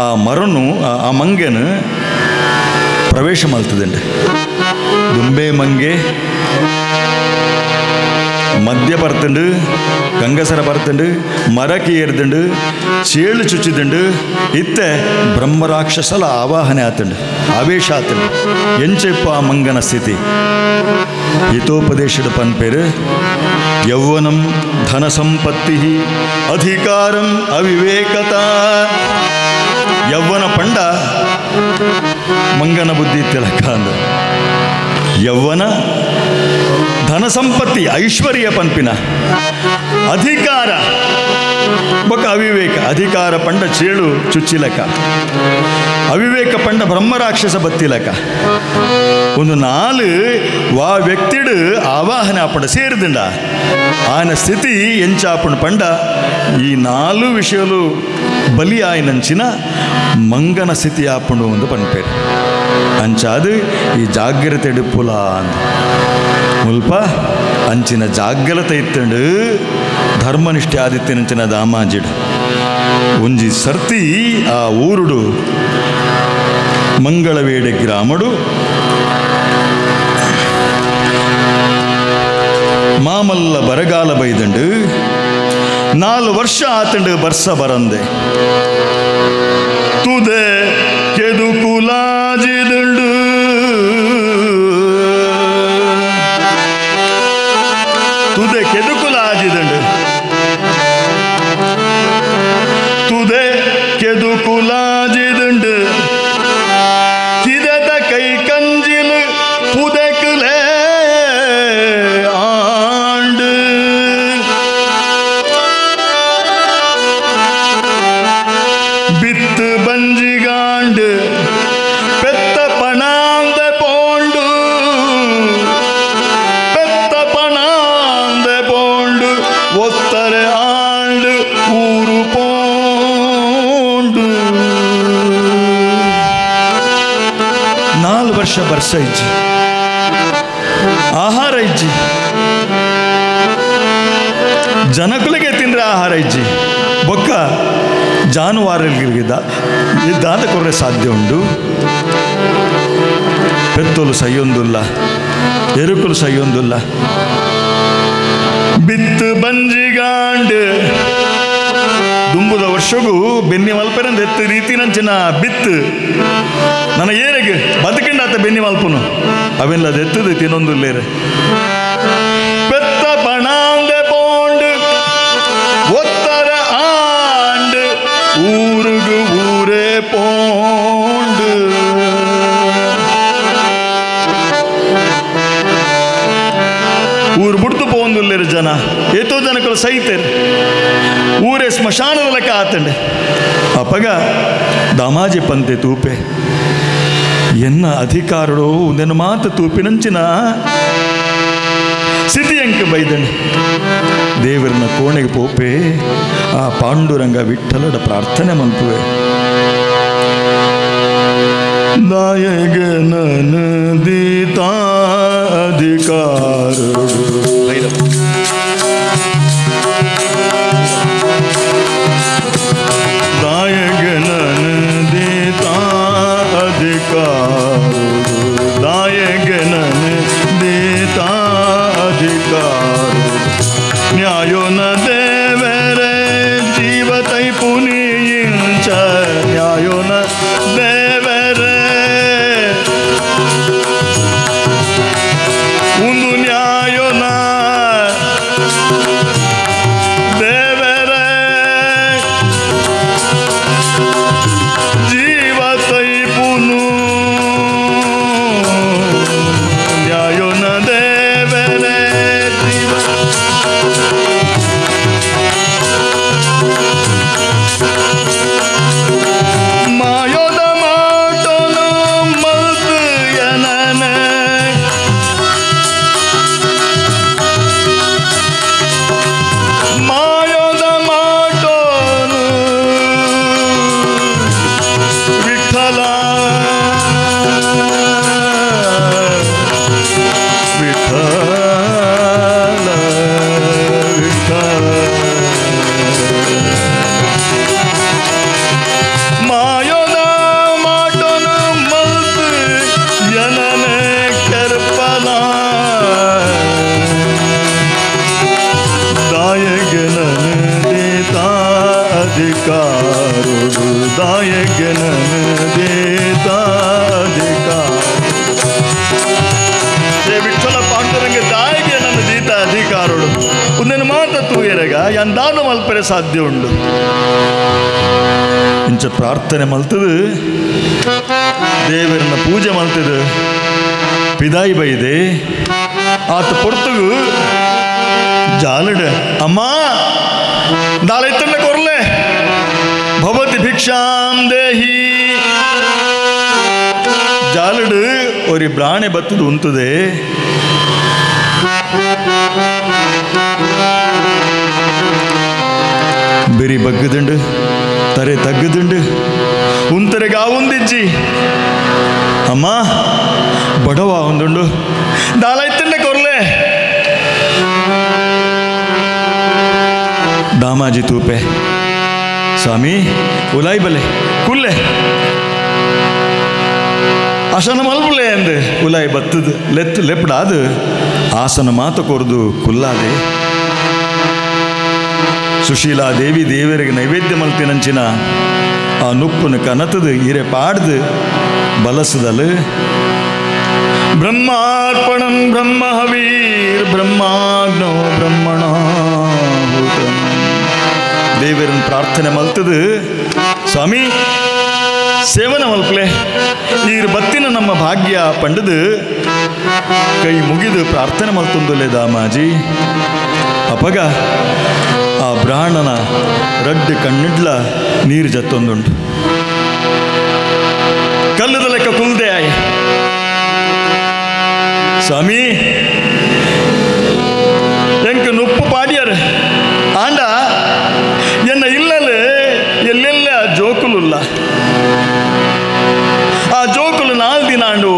ಆ ಮರನು ಆ ಮಂಗೆನು ಪ್ರವೇಶ ಮಲ್ತದುಂಡು. ದುಂಬೆ ಮಂಗೆ ಮದ್ಯ ಬರ್ತುಂಡು, ಗಂಗಸರ ಬರ್ತುಂಡು, ಮರಕ್ಕೆ ಏರ್ದುಂಡು, ಚೇಳು ಚುಚ್ಚಿದುಂಡು. ಇತ್ತೆ ಬ್ರಹ್ಮರಾಕ್ಷಸಲ ಆವಾಹನೆ ಆತುಂಡು, ಆವೇಶ ಆತುಂಡು. ಎಂಚೆಪ್ಪ ಆ ಮಂಗನ ಸ್ಥಿತಿ. ಹಿತೋಪದೇಶದ ಪನ್ಪೇರು ಯೌವನಂ ಧನ ಸಂಪತ್ತಿ ಅಧಿಕಾರಂ ಅವಿವೇಕತ. ಯೌವನ ಪಂಡ ಮಂಗನ ಬುದ್ಧಿ ತಿಲಕ ಅಂದ. ಯೌವನ ಧನ ಸಂಪತ್ತಿ ಐಶ್ವರ್ಯ ಪನ್ಪಿನ ಅಧಿಕಾರ ಬೊಕ ಅವಿವೇಕ. ಅಧಿಕಾರ ಪಂಡ ಚೇಳು ಚುಚ್ಚಿಲಕ, ಅವಿವೇಕ ಪಂಡ ಬ್ರಹ್ಮರಾಕ್ಷಸ ಬತ್ತಿಲಕ. ಒಂದು ನಾಲು ವಾ ವ್ಯಕ್ತಿಡು ಆವಾಹನೆ ಆಪಂಡ ಸೇರಿದಂಡ ಆಯನ ಸ್ಥಿತಿ ಎಂಚಾಪಂಡ ಪಂಡ ಈ ನಾಲು ವಿಷಯಲು ಬಲಿ ಆಯನಂಚಿನ ಮಂಗನ ಸ್ಥಿತಿ ಆಪಂಡು ಒಂದು ಪನ್ಪೇರು. ಅಂಚಾದು ಈ ಜಾಗ್ರತೆ ಎಡುಪುಲ ಅಂದ ಮುಲ್ಪ ಅಂಚಿನ ಜಾಗ್ರತೆ ಇತ್ತಂಡು ಧರ್ಮನಿಷ್ಠೆ ಆದಿತ್ಯನಂಚಿನ ದಾಮಾಜಿಡ್ ಒಂಜಿ ಸರ್ತಿ ಆ ಊರುಡು ಮಂಗಳವೇಡೆ ಗ್ರಾಮಡು ಮಾಮಲ್ಲ ಬರಗಾಲ ಬೈದಂಡು. 4 ವರ್ಷ ಆತಂಡು ಬರ್ಸ ಬರಂದೆ ತುದೆ ಕೆದುಕುಲಾಜಿದಂಡು. ತುದೆ ಕೆದುಕುಲಾಜಿದಂಡು, ತುದೆ ಕೆದುಕುಲಾಜಿದಂಡು. ಕಿದೆದ ಕೈ ಕಂಜಿಲು ಪುದೆಕುಲೇ ಆಂಡು. ಬಿತ್ತು ಬಂಜಿಗಾಂಡು ಪೆತ್ತ ಪಣಾಂದ ಪೋಂಡು, ಪೆತ್ತ ಪಣಾಂದ ಪೋಂಡು ಒತ್ತರೆ ಆಂಡು ಊರು ಪೋಂಡು. 4 ವರ್ಷ ವರ್ಷ ಇಜ್ಜಿ, ಆಹಾರ ಇಜ್ಜಿ, ಜನಕುಲಿಗೆ ತಿಂದ್ರೆ ಆಹಾರ ಇಜ್ಜಿ, ಬೊಕ್ಕ ಜಾನುವಾರುಗಳಿಗೆ ದಾದ ಕೊರ್ರೆ ಸಾಧ್ಯ ಉಂಡು. ಪೆತ್ತೋಲು ಸೈಯೊಂದುಲ್ಲ, ಎರುಕುಲು ಸೈಯೊಂದುಲ್ಲ. ಬಿತ್ತು ಬಂಜಿಗಾಂಡು ದುಂಬುದ ವರ್ಷಗೂ ಬೆನ್ನಿ ಮಲ್ಪೆರಂದ ಎತ್ತು ರೀತಿನಂಚಿನ ಬಿತ್ತು ನನ್ನ ಏರೆಗೆ ಬದುಕಿಂಡಾತ ಬೆನ್ನಿ ಮಲ್ಪುನು ಅವೆಲ್ಲ ಎತ್ತದು ತಿನ್ನೊಂದುಲ್ಲೇರೆ. ಪೆತ್ತ ಪಣಾಂದೆ ಪೋಂಡು ಒತ್ತರ ಆಂಡು ಊರುಗು ಊರೇ ಪೋಂಡು. ಊರು ಬಿಡ್ತು ಪೋಂದುಲ್ಲೇರು ಜನ, ಏತೋ ಜನಗಳು ಸೈತೇರು, ಊರೇ ಸ್ಮಶಾನದ ಲೆಕ್ಕ ಆತಂಡೆ. ಅಪಗ ದಾಮಾಜಿ ಪಂತೆ ತೂಪೆ ಎನ್ನ ಅಧಿಕಾರಡು ನೆನ್ನ ಮಾತು ತೂಪಿನಂಚಿನ ಸ್ಥಿತಿ ಅಂಕ ಬೈದಂಡೆ. ದೇವರನ್ನ ಕೋಣೆಗೆ ಪೋಪೆ ಆ ಪಾಂಡುರಂಗ ವಿಠಲಡ ಪ್ರಾರ್ಥನೆ ಮಲ್ಪುವೆ. ನಾಯಗನನ ದೀತಾ ಅಧಿಕಾರಡು ನಾಯಗನನ ದೀತಾ ಅಧಿಕಾರಡು ನಾಯಗನನ ದೀತಾ ಅಧಿಕಾರಡು ನ್ಯಾಯೋನ ದೇವರೇ ಜೀವ ತೈ ಪುನಿಯಿಂಚ ನ್ಯಾಯೋನ ದೇವರೇ ಒಂದು ನ್ಯಾಯೋನ ದೇವರೇ ಜೀವ ತೈಪುನು ನ್ಯಾಯೋನ ದೇವರೇ ಜೀವ Vittala Vittala Vittala ಮಾಯೋದ ಮಾಡೋಣ ಮಲ್ತು ಜನನೆ ಕೆರ್ಪಲ ದಾಯಗನನ ದೇತಾ ಅಧಿಕಾರುಡು ದಾಯಗನನ ದೇತಾ ಅಧಿಕಾರ. ಏ ವಿಠಲ ಪಾಂಡುರಂಗ ದಾಯಿಗೆ ನನ್ನ ದೀತ ಅಧಿಕಾರುಡು ಒಂದನ್ನು ಮಾತ ತೂಯರಗ ಎಂದಾನು ಮಲ್ಪರೆ ಸಾಧ್ಯ ಉಂಡು. ಇಂಚ ಪ್ರಾರ್ಥನೆ ಮಲ್ತದು ದೇವರನ್ನ ಪೂಜೆ ಮಲ್ತದು ಪಿದಾಯಿ ಬೈದೆ ಆತ ಪೊರ್ತುಗು ಜಾಲಡ ಅಮ್ಮ ದಾಳೆತ್ತನ್ನ ಕೊರ್ಲೆ ಭವತಿ ಭಿಕ್ಷಾಂ ದೇಹಿ ಜಾಲಡು ಒರಿ ಬ್ರಾಣೆ ಬತ್ತದು ಉಂತದೆ. ಬೆರಿ ಬಗ್ಗದುಂಡು ತರೆ ತಗ್ಗದುಂಡು ಉಂತರೆಗೆ ಆವುಂದಿಜ್ಜಿ ಅಮ್ಮ ಬಡವ ಒಂದುಂಡು ದಾಲೈತಂಡೆ ಕೊರ್ಲೆ ದಾಮಾಜಿ ತೂಪೆ ಸ್ವಾಮಿ ಉಲಾಯಿ ಬಲೆ ಕುಲ್ಲೆ ಆಸನ ಮಲ್ಪುಲೆ ಅಂದು ಉಲಾಯಿ ಬತ್ತದು ಲೆತ್ತು ಲೆಪ್ಪಡಾದು ಆಸನ ಮಾತು ಕೊರ್ದು ಕುಲ್ಲಾದೆ. ಸುಶೀಲಾ ದೇವಿ ದೇವರಿಗೆ ನೈವೇದ್ಯ ಮಲ್ತಿನಂಚಿನ ಆ ನುಪ್ಪುನ ಕನತದು ಇರೆ ಪಾಡ್ದು ಬಲಸದಲು ಬ್ರಹ್ಮಾರ್ಪಣಂ ಬ್ರಹ್ಮ ಹವೀರ್ ಬ್ರಹ್ಮಾಗ್ನೋ ಬ್ರಹ್ಮಣಾಹುತಂ. ದೇವರನ್ನು ಪ್ರಾರ್ಥನೆ ಮಲ್ತದು ಸ್ವಾಮಿ ಸೇವನ ಮಲ್ಪಲೆ ಈರು ಬತ್ತಿನ ನಮ್ಮ ಭಾಗ್ಯ ಪಂಡದು ಕೈ ಮುಗಿದು ಪ್ರಾರ್ಥನೆ ಮಲ್ತೊಂದುಲೆ ದಾಮಾಜಿ. ಅಪಗ ಆ ಬ್ರಾಹ್ಮಣನ ರಡ್ಡು ಕಣ್ಣಿಡ್ಲ ನೀರು ಜತ್ತೊಂದುಂಟು ಕಲ್ಲದ ಲೆಕ್ಕ ಕುಲ್ದೆ ಆಯ್ ಸ್ವಾಮಿ ಎಂಕ ನುಪ್ಪು ಪಾಡ್ಯಾರ ಆಂಡ ಎನ್ನ ಇಲ್ಲಲೆ ಎಲ್ಲೆಲ್ಲ ಜೋಕುಲುಲ್ಲ ಆ ಜೋಕುಲು ನಾಲ್ ದಿನ ಆಂಡು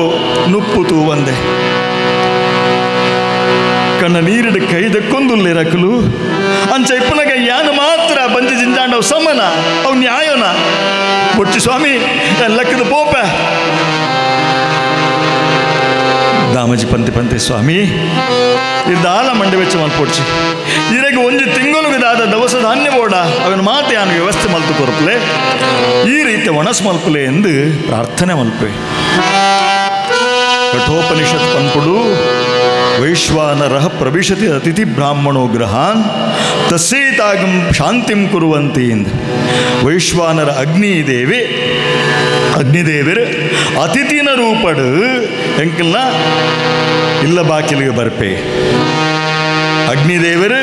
ನುಪ್ಪು ತೂವಂದೆ ಕಣ್ಣ ನೀರಿಡು ಕೈದಕ್ಕೊಂದುಲ್ಲೆ ರಕಲು ಅಂಚ ಇಪ್ಪನಗ ಯಾನು ಮಾತ್ರ ಬಂಜಿ ಜಿಂಜಾಂಡವ್ ಸಮನ ಅವು ನ್ಯಾಯನ ಬೊಚ್ಚಿ ಸ್ವಾಮಿ ಲೆಕ್ಕದ ಪೋಪ ದಾಮಜಿ ಪಂತೆ ಪಂತೆ ಸ್ವಾಮಿ ಇದ್ದಾಲ ಮಂಡೆ ವೆಚ್ಚ ಮಲ್ಪೊಡ್ಚಿ ಇರಗೆ ಒಂಜಿ ತಿಂಗಳು ದಾದ ದವಸ ಧಾನ್ಯ ಬೋಡ ಅವನ ಮಾತೆ ಯಾನು ವ್ಯವಸ್ಥೆ ಮಲ್ತು ಕೊರಪಲೆ ಈ ರೀತಿ ಒಣಸ್ ಮಲ್ಪಲೆ ಎಂದು ಪ್ರಾರ್ಥನೆ ಮಲ್ಪೆ. ಕಠೋಪನಿಷತ್ ಪನ್ಪುಡು ವೈಶ್ವಾನರಃ ಪ್ರವಿಶತಿ ಅತಿಥಿ ಬ್ರಾಹ್ಮಣೋ ಗೃಹಾನ್ ತಸ್ಸೇತಾಗಂ ಶಾಂತಿಂ ಕುರುವಂತಿ ಎಂದು. ವೈಶ್ವಾನರ ಅಗ್ನಿದೇವಿ ಅಗ್ನಿದೇವರು ಅತಿಥಿನ ರೂಪಡು ಎಂಕಲ್ನ ಇಲ್ಲ ಬಾಕಿಲಿಗೆ ಬರ್ಪೆ. ಅಗ್ನಿದೇವರು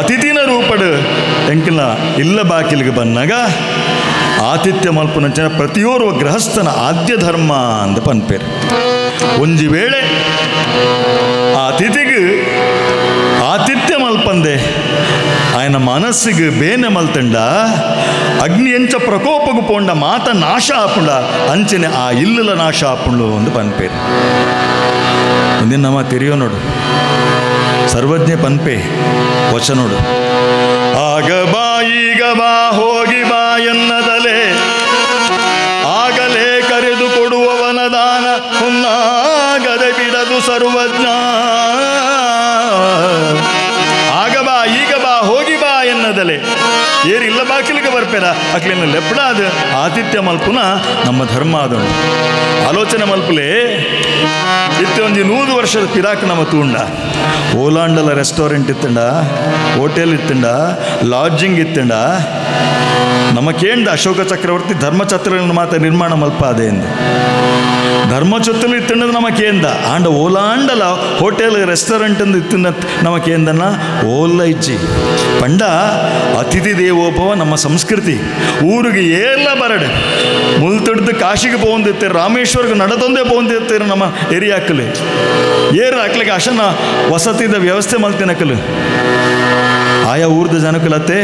ಅತಿಥಿನ ರೂಪಡು ಎಂಕಲ್ನ ಇಲ್ಲ ಬಾಕಿಲಿಗೆ ಬಂದಾಗ ಆತಿಥ್ಯ ಮಲ್ಪುನಂಚಿನ ಪ್ರತಿಯೋರ್ವ ಗೃಹಸ್ಥನ ಆದ್ಯ ಧರ್ಮ ಅಂತ ಪನ್ಪೇರು. ಒಂಜಿ ವೇಳೆ ಅತಿಥಿಗೆ ಆತಿಥ್ಯ ಮಲ್ಪಂದೆ ಆಯನ ಮನಸ್ಸಿಗೆ ಬೇನೆ ಮಲ್ತಂಡ ಅಗ್ನಿ ಎಂಚ ಪ್ರಕೋಪಗು ಪೋಂಡ ಮಾತ ನಾಶ ಆಪುಂಡ ಅಂಚನೆ ಆ ಇಲ್ಲಲ ನಾಶ ಆಪುಂಡು ಒಂದು ಪನ್ಪೇರು. ಮುಂದಿನ ನಮ್ಮ ತಿರಿಯೋ ನೋಡು ಸರ್ವಜ್ಞ ಪನ್ಪೆ ವಚನೋಡು ಆಗ ಬಾ ಈಗ ಬಾ ಹೋಗಿ ಬಾ ಎನ್ನದಲೆ ಆಗಲೇ ಕರೆದು ಕೊಡುವವನ ದಾನ ಹುನ್ನಾಗದೆ ಬಿಡದು ಸರ್ವಜ್ಞ. ಆಗ ಬಾ ಈಗ ಬಾ ಹೋಗಿ ಬಾ ಎನ್ನದಲೆ ಏರಿಲ್ಲ ಬಾಕಿಲಿಗೆ ಬರ್ಪೇರ ಅಕ್ಲಿನ ಲೆಪ್ಪಡಾದ ಆತಿಥ್ಯ ಮಲ್ಪುನ ನಮ್ಮ ಧರ್ಮ ಅದೊಂಡು ಆಲೋಚನೆ ಮಲ್ಪುಲೆ. ಇತ್ತೆ ಒಂಜಿ 100 ವರ್ಷದ ಪಿರಾಕ್ ನಮ್ಮ ತೂಂಡ ಓಲಾಂಡಲ ರೆಸ್ಟೋರೆಂಟ್ ಇತ್ತಂಡ, ಹೋಟೆಲ್ ಇತ್ತಂಡ, ಲಾಡ್ಜಿಂಗ್ ಇತ್ತಂಡ. ನಮ್ಮ ಕೇಂದ್ರ ಅಶೋಕ ಚಕ್ರವರ್ತಿ ಧರ್ಮಛತ್ರಗಳನ್ನು ಮಾತ್ರ ನಿರ್ಮಾಣ ಮಲ್ಪಾದೆ ಎಂದು ಧರ್ಮಛತ್ರಲು ಇತ್ತಂಡದ ನಮ್ಮ ಕೇಂದ್ರ ಆಂಡ ಓಲಾಂಡಲ ಹೋಟೆಲ್ ರೆಸ್ಟೋರೆಂಟ್ ಅಂದು ಇತ್ತಿನ ನಮ್ಮ ಕೇಂದ್ರನ ಓಲ್ಲ ಇಜ್ಜಿ ಪಂಡ ಅತಿಥಿ ದೇವೋಭವ ನಮ್ಮ ಸಂಸ್ಕೃತಿ. ಊರಿಗೆ ಏರ್ಲ ಬರಡೆ ಮುಲ್ತುಡ್ದು ಕಾಶಿಗೆ ಪೋಂದಿರ್ತೀರ, ರಾಮೇಶ್ವರ್ಗೆ ನಡತೊಂದೇ ಪೋಂದಿರ್ತೀರ. ನಮ್ಮ ಏರಿಯಾಕಲು ಏರ್ ಹಾಕ್ಲಿಕ್ಕೆ ಅಶನ ವಸತಿದ ವ್ಯವಸ್ಥೆ ಮಲ್ತಿನಕಲು ಆಯಾ ಊರ್ದ ಜನಕಲತ್ತೆ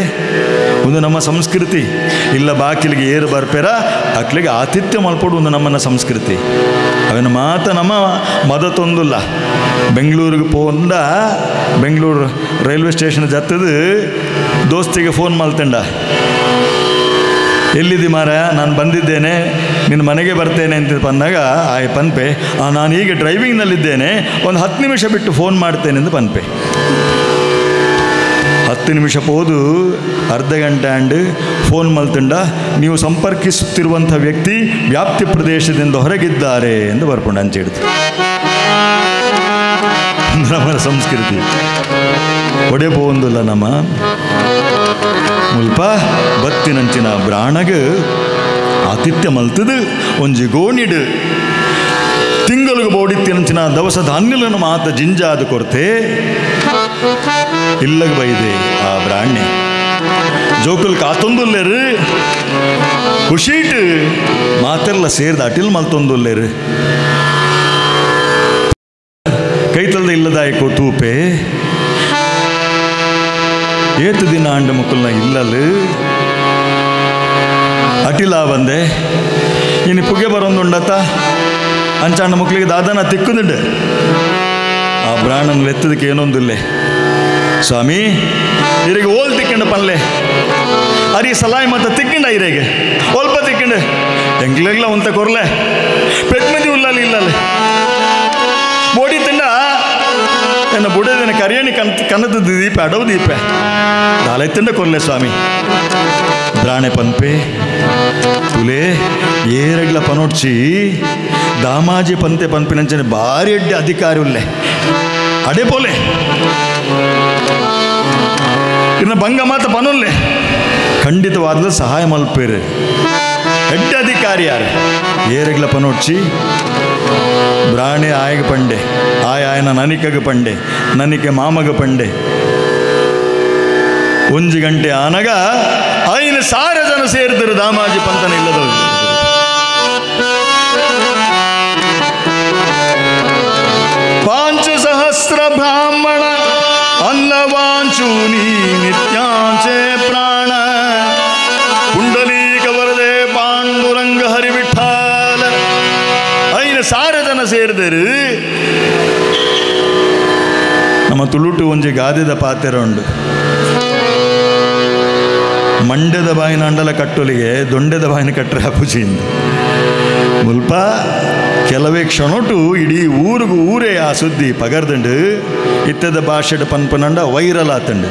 ಒಂದು ನಮ್ಮ ಸಂಸ್ಕೃತಿ. ಇಲ್ಲ ಬಾಕಿಲಿಗೆ ಏರು ಬರ್ಪೇರ ಅಕ್ಲಿಗೆ ಆತಿಥ್ಯ ಮಲ್ಪಡು ಒಂದು ನಮ್ಮನ್ನ ಸಂಸ್ಕೃತಿ. ಅವನ ಮಾತ ನಮ್ಮ ಮದತೊಂದುಲ್ಲ. ಬೆಂಗಳೂರಿಗೆ ಪೋಂಡ ಬೆಂಗಳೂರು ರೈಲ್ವೆ ಸ್ಟೇಷನ್ ಜತ್ತದು ದೋಸ್ತಿಗೆ ಫೋನ್ ಮಲ್ತಂಡ, ಎಲ್ಲಿದ್ದಿ ಮಾರ, ನಾನು ಬಂದಿದ್ದೇನೆ, ನಿನ್ನ ಮನೆಗೆ ಬರ್ತೇನೆ ಅಂತ ಬಂದಾಗ ಆಯ್ ಪನ್ಪೆ, ನಾನು ಈಗ ಡ್ರೈವಿಂಗ್ನಲ್ಲಿದ್ದೇನೆ, ಒಂದು 10 ನಿಮಿಷ ಬಿಟ್ಟು ಫೋನ್ ಮಾಡ್ತೇನೆ ಎಂದು ಪನ್ಪೆ. 10 ನಿಮಿಷ ಹೋದು ಅರ್ಧ ಗಂಟೆ ಆಂಡ್ ಫೋನ್ ಮಲ್ತಂಡ, ನೀವು ಸಂಪರ್ಕಿಸುತ್ತಿರುವಂಥ ವ್ಯಕ್ತಿ ವ್ಯಾಪ್ತಿ ಪ್ರದೇಶದಿಂದ ಹೊರಗಿದ್ದಾರೆ ಎಂದು ಬರ್ಕೊಂಡು ಅಂಚಿಡ್ತು. ನಮ್ಮ ಸಂಸ್ಕೃತಿ ಒಡೆ ಪೋಂದುಲ್ಲ. ನಮ್ಮ ಮುಲ್ಪ ಬತ್ತಿನಂಚಿನ ಬ್ರಾಣಗ ಆತಿಥ್ಯ ಮಲ್ತದು ಒಂಜಿ ಗೋಣಿಡು ತಿಂಗಳಿಗೆ ಬೋಡಿತ್ತಿನಂಚಿನ ದವಸ ಧಾನ್ಯలను ಮಾತ ಜಿಂಜಾದ ಕೊರತೆ ಇಲ್ಲಗ ಬೈದೆ ಆ ಬ್ರಾಣ್ಯ. ಜೋಕುಲ್ ಕಾತೊಂದುಲ್ಲೇರು ಖುಷೀಟ್ ಮಾತೆಲ್ಲ ಸೇರ್ದ ಅಟಿಲ್ ಮಲ್ತೊಂದುಲ್ಲೇರು. ಕೈತಲ್ದ ಇಲ್ಲದಾಯಕೋ ತೂಪೆ ಏತು ದಿನ ಅಂಡ ಮುಕ್ಕಲ್ನ ಇಲ್ಲಲು ಅಟಿಲ ಬಂದೆ ಇನ್ನು ಪುಗೆ ಬರೋಂದುಂಡತ್ತ ಅಂಚಾಂಡ ಮಕ್ಕಳಿಗೆ ದಾದನ ತಿಕ್ಕುದುಂಡು. ಆ ಬ್ರಾಣನ ಲೆತ್ತದಕ್ಕೆ ಏನೊಂದಿಲ್ಲೆ ಸ್ವಾಮಿ, ಇರಿಗೆ ಓಲ್ ತಿಕ್ಕಂಡು ಪನ್ಲೆ ಅರಿ ಸಲಾಯ್ ಮತ್ತ ತಿಕ್ಕಂಡ ಇರೆಗೆ ಒಲ್ಪ ತಿಕ್ಕಂಡು ಎಂಗ್ಲೆಗ್ಲ ಒಂತ ಕೊರ್ಲೆ ಪೆಟ್ಮದಿ ಉಲ್ಲಲ್ಲಿ ಇಲ್ಲಲ್ಲಿ ಬೋಡಿ ತಿಂಡ ಎನ್ನ ಬುಡದಿನ ಕರಿಯಣಿ ಕನದ ದೀಪ ಅಡವು ದೀಪ ದಾಲೆ ತಿಂಡ ಕೊರ್ಲೆ ಸ್ವಾಮಿ. ಬ್ರಾಣೆ ಪನ್ಪೆ ತುಲೆ ಏರಗ್ಲ ಪನೊಡ್ಚಿ ದಾಮಾಜಿ ಪಂತೆ ಪನ್ಪಿನಂಚನೆ ಭಾರಿ ಎಡ್ಡೆ ಅಧಿಕಾರಿ ಉಲ್ಲೆ ಅಡೆ ಪೋಲೆ ಇನ್ನ ಭಂಗ ಮಾತ ಪನುಲ್ಲೆ ಖಂಡಿತವಾದ್ಲ ಸಹಾಯ ಮಲ್ಪೇರು ಎಡ್ಡೆ ಅಧಿಕಾರಿ ಯಾರು ಏರಗ್ಲ ಪನೊಡ್ಚಿ. ಬ್ರಾಣೆ ಆಯಗ ಪಂಡೆ ಆಯ ಆಯನ ನನಿಕಗ ಪಂಡೆ ನನಿಕೆ ಮಾಮಗ ಪಂಡೆ. ಒಂಜಿ ಗಂಟೆ ಆನಗ 5,000 ಜನ ಸೇರಿದರು ದಾಮಾಜಿ ಪಂತನ ಇಲ್ಲದವರು. 5 ಸಹಸ್ರ ಬ್ರಾಹ್ಮಣ ಅನ್ನವಾಂಚೂನಿ ನಿತ್ಯಾಂಚೆ ಪ್ರಾಣ ಪುಂಡಲೀಕ ವರದೆ ಪಾಂಡುರಂಗ ಹರಿವಿಠಾಲ. 5,000 ಜನ ಸೇರಿದರು. ನಮ್ಮ ತುಳುಟು ಒಂಜಿ ಗಾದೆದ ಪಾತೆರ ಉಂಡು, ಮಂಡ್ಯದ ಬಾಯಿನ ಅಂಡಲ ಕಟ್ಟೊಲಿಗೆ ದೊಂಡೆದ ಬಾಯಿನ ಕಟ್ಟರೆ ಅಪುಜಿಂದ. ಮುಲ್ಪ ಕೆಲವೇ ಕ್ಷಣೊಟು ಇಡೀ ಊರಿಗೂ ಊರೇ ಆ ಸುದ್ದಿ ಪಗರ್ದಂಡು. ಇತ್ತದ ಭಾಷೆಡ್ ಪನ್ಪನಂಡ ವೈರಲ್ ಆತಂಡು.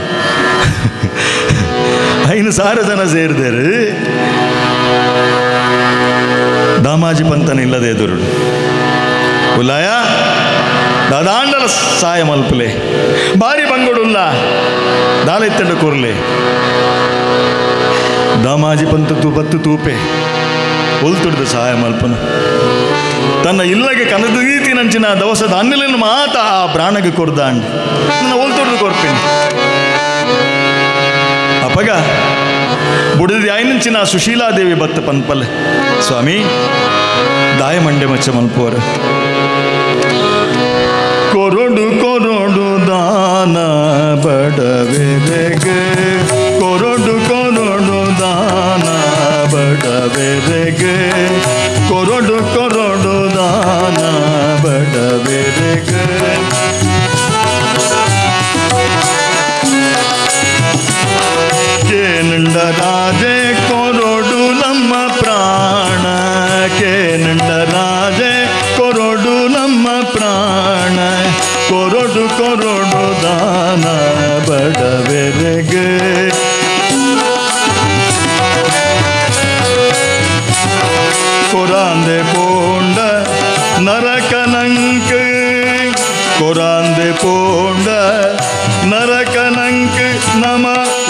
5,000 ಜನ ಸೇರಿದರು. ದಾಮಾಜಿ ಪಂತನ ಇಲ್ಲದೆ ಎದುರುಡು ಉಲಾಯ ದಾದಾಂಡಲ ಸಾಯ ಮಲ್ಪಲೆ ಭಾರಿ ಬಂಗುಡುಲ್ಲ ದಾಲೆತ್ತಂಡು ಕೂರ್ಲೆ. ದಾಮಾಜಿ ಪಂತ ಬತ್ತು ತೂಪೆ ಒಲ್ತುಡ್ದ ಸಹಾಯ ಮಲ್ಪನ ತನ್ನ ಇಲ್ಲಗೆ ಕನದ ರೀತಿನಂಚಿನ ದವಸ ಧಾನ್ಯలను ಮಾತ ಆ ಪ್ರಾಣಗೆ ಕೊರ್ದಾಂಡ್ ನನ್ನ ಒಲ್ತುಡ್ದು ಕೊರ್ಪಿನಿ. ಅಪಗ ಬುಡದಿ ಆಯ್ನಂಚಿನ ಸುಶೀಲಾದೇವಿ ಬತ್ತ ಪನ್ಪಲ್ಲೆ ಸ್ವಾಮಿ ದಾಯ ಮಂಡೆ ಮಚ್ಚ ಮಲ್ಪುವರು. ಕೊರಡು ಕೊರಡು ದಾನ ಬಡವೆರೆಗೆ ಕೊರಡು ಕೊರಡು ದಾನ ಬಡವೆರೆಗೆ ಕೊರಡು ಕೊರಡು ದಾನ ಬಡವೆರೆಗೆ. ಕೇನಂಡ ರಾಜೆ ಕೊರಡು ನಮ್ಮ ಪ್ರಾಣ ಕೇನಂಡ ರಾಜೆ ಕೊರಡು ನಮ್ಮ ಪ್ರಾಣ ಕೊರಡು ಕೊರಡು ದಾನ ಬಡವೆರೆಗೆ. ಕೊರಾಂದೆ ಪೋಂಡ ನರಕನಂಕ ಕೊರಾಂದೆ ಪೋಂಡ ನರಕನಂಕ ನಮ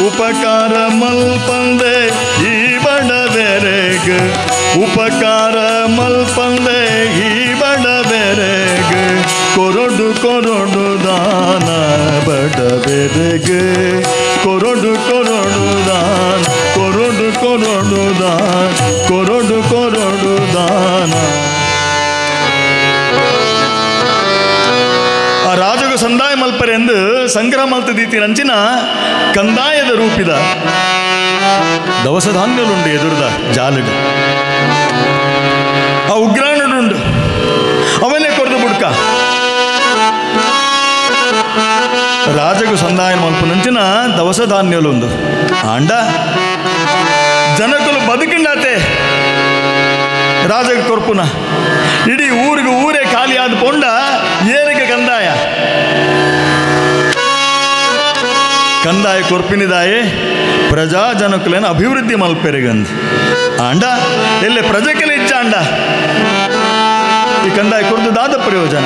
ಉಪಕಾರ ಮಲ್ಪಂದೆ ಈ ಬಡವೆರೆಗ ಉಪಕಾರ ಮಲ್ಪಂದೆ ಈ ಬಡವೆರೆಗ ಕೊರಡು ಕೊರಡು ದಾನ ಬಡವೆರೆಗೆ ಕೊರಡು ಕೊರಡು ದಾನ ಕೊರಡು ಕೊರಡು ದಾನ ಕೊರಡು ಕೊರಡು ದಾನ. ಆ ರಾಜಗ ಸಂದಾಯ ಮಲ್ಪರೆಂದು ಸಂಗ್ರಹ ಮಲ್ತದೀತಿ ನಂಚಿನ ಕಂದಾಯದ ರೂಪಿದ ದವಸ ಧಾನ್ಯಲುಂಡು ಎದುರುದ ಜಾಲುಡು ಆ ಉಗ್ರಾಣುಂಡು ಅವನೇ ಕೊರ್ದು ಬುಡ್ಕ ರಾಜಗು ಸಂದಾಯ ಮಲ್ಪುನಂಚಿನ ದವಸ ಧಾನ್ಯಲುಂದು ಆಂಡ ಜನಕುಲು ಬದುಕಿಂಡಾತೆ ರಾಜಗ ಕೊರ್ಪುನ ಇಡೀ ಊರಿಗೆ ಊರೇ ಖಾಲಿ ಆದ ಪೊಂಡ ಏರಿಗೆ ಕಂದಾಯ ಕಂದಾಯ ಕೊರ್ಪಿನಿದಾಯೆ ಪ್ರಜಾ ಜನಕುಲೇನ ಅಭಿವೃದ್ಧಿ ಮಲ್ಪೆರೆಗಂದು ಆಂಡ ಎಲ್ಲೆ ಪ್ರಜೆಕೆಲ ಇಚ್ಚಾಂಡ ಈ ಕಂದಾಯ ಕೊರ್ದು ದಾದ ಪ್ರಯೋಜನ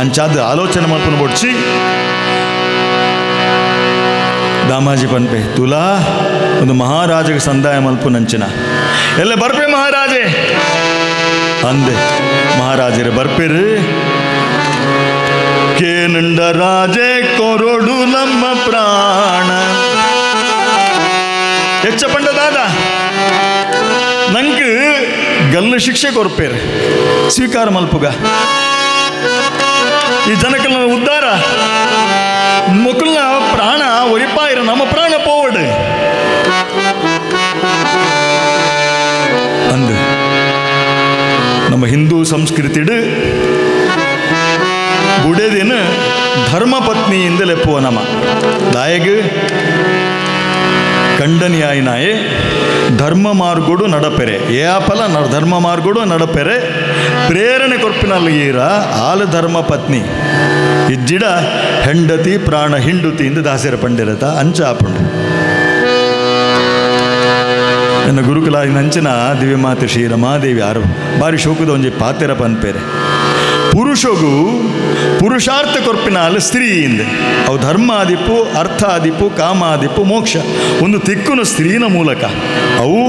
ಅಂಚಾದ ಆಲೋಚನೆ ಮಲ್ಪನ ಬೊಡ್ಚಿ ದಾಮಾಜಿ ಪನ್ಪೆ ತುಲಾ ಒಂದು ಮಹಾರಾಜಗೆ ಸಂದಾಯ ಮಲ್ಪುನಂಚಿನ ಎಲ್ಲ ಬರ್ಪೆ ಮಹಾರಾಜೆ ಅಂದೆ ಮಹಾರಾಜರೇ ಬರ್ಪೇರು ಕೇನುಂಡ ರಾಜೆ ಕೊರೊಡು ನಮ್ಮ ಪ್ರಾಣ ಹೆಚ್ಚ ಪಂಡ ದಾದ ನಂಗೆ ಗಲ್ಲು ಶಿಕ್ಷೆ ಕೊರ್ಪೇರು ಸ್ವೀಕಾರ ಮಲ್ಪುಗ ಈ ಜನಕಲ್ನ ಉದ್ಧಾರ ಮುಕುಲ್ನ ಪ್ರಾಣ ಒರಿಪಾಯಿರ ನಮ್ಮ ಪ್ರಾಣ ಪೋವಡು ಅಂದು ನಮ್ಮ ಹಿಂದೂ ಸಂಸ್ಕೃತಿಡು ಬುಡೆದಿನ ಧರ್ಮಪತ್ನಿಯಿಂದ ಲೆಪ್ಪುವ ನಮ ದಾಯಗ್ ಕಂಡನಿಯಾಯಿನಾಯೆ ಧರ್ಮ ಮಾರ್ಗೋಡು ನಡಪೆರೆ ಏಪಲ ಧರ್ಮ ಮಾರ್ಗೋಡು ನಡಪೆರೆ ಪ್ರೇರಣೆ ಕೊರ್ಪಿನಲ್ಲಿ ಈರ ಆಲ ಧರ್ಮ ಪತ್ನಿ ಇಜ್ಜಿಡ ಹೆಂಡತಿ ಪ್ರಾಣ ಹಿಂಡುತಿ ಎಂದು ದಾಸರ ಪಂಡಿರತ ಅಂಚ ಆಪುಂಡು. ನನ್ನ ಗುರುಕುಲಾದಿನ ಅಂಚಿನ ದಿವ್ಯಮಾತೆ ಶ್ರೀ ರಮಾದೇವಿ ಆರು ಬಾರಿ ಶೋಕದ ಒಂಜಿ ಪಾತೆರ ಪನ್ಪೇರೆ ಪುರುಷಗೂ ಪುರುಷಾರ್ಥ ಕೊರ್ಪಿನಾಲ್ ಸ್ತ್ರೀ ಇಂದೆ ಅವು ಧರ್ಮಾದಿಪ್ಪು ಅರ್ಥಾದಿಪ್ಪು ಕಾಮಾದಿಪ್ಪು ಮೋಕ್ಷ ಒಂದು ತಿಕ್ಕುನು ಸ್ತ್ರೀನ ಮೂಲಕ ಅವು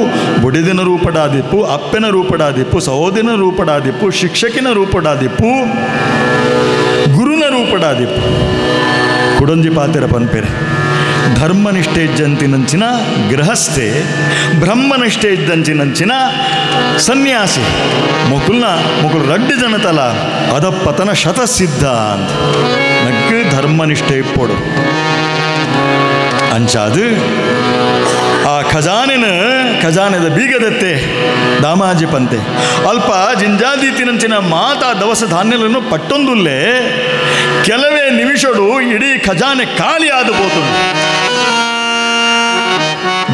ಬುಡಿದಿನ ರೂಪಡಾದಿಪ್ಪು ಅಪ್ಪನ ರೂಪಡಾದಿಪ್ಪು ಸಹೋದರನ ರೂಪಡಾದಿಪ್ಪು ಶಿಕ್ಷಕಿನ ರೂಪಡಾದಿಪ್ಪು ಗುರುನ ರೂಪಡಾದಿಪ್ಪು ಕುಡಂಜಿ ಪಾತೆರ ಪನ್ಪೇರೆ ಧರ್ಮನಿಷ್ಠೆ ಇದ್ದಂತಿನಂಚಿನ ಗೃಹಸ್ಥೆ ಬ್ರಹ್ಮನಿಷ್ಠೆ ಇದ್ದಂಚಿನಂಚಿನ ಸನ್ಯಾಸಿ ಮುಕುಲ್ನ ಮುಕುಲ್ ರಡ್ಡು ಜನತಲ ಅದಪ್ಪತನ ಶತಸಿದ್ಧ ಅಂತ ನಕ್ಕು ಧರ್ಮನಿಷ್ಠೆ ಇಪ್ಪೊಡು ಅಂಚಾದು ಆ ಖಜಾನೆನ ಖಜಾನೆದ ಬೀಗದತ್ತೆ ದಾಮಾಜಿ ಪಂತೆ ಅಲ್ಪ ಜಿಂಜಾದೀತಿನಂಚಿನ ಮಾತಾ ದವಸ ಧಾನ್ಯలను ಪಟ್ಟೊಂದುಲ್ಲೇ ಕೆಲವೇ ನಿಮಿಷಡು ಇಡೀ ಖಜಾನೆ ಖಾಲಿ ಆದ ಪೋತುಂಡು.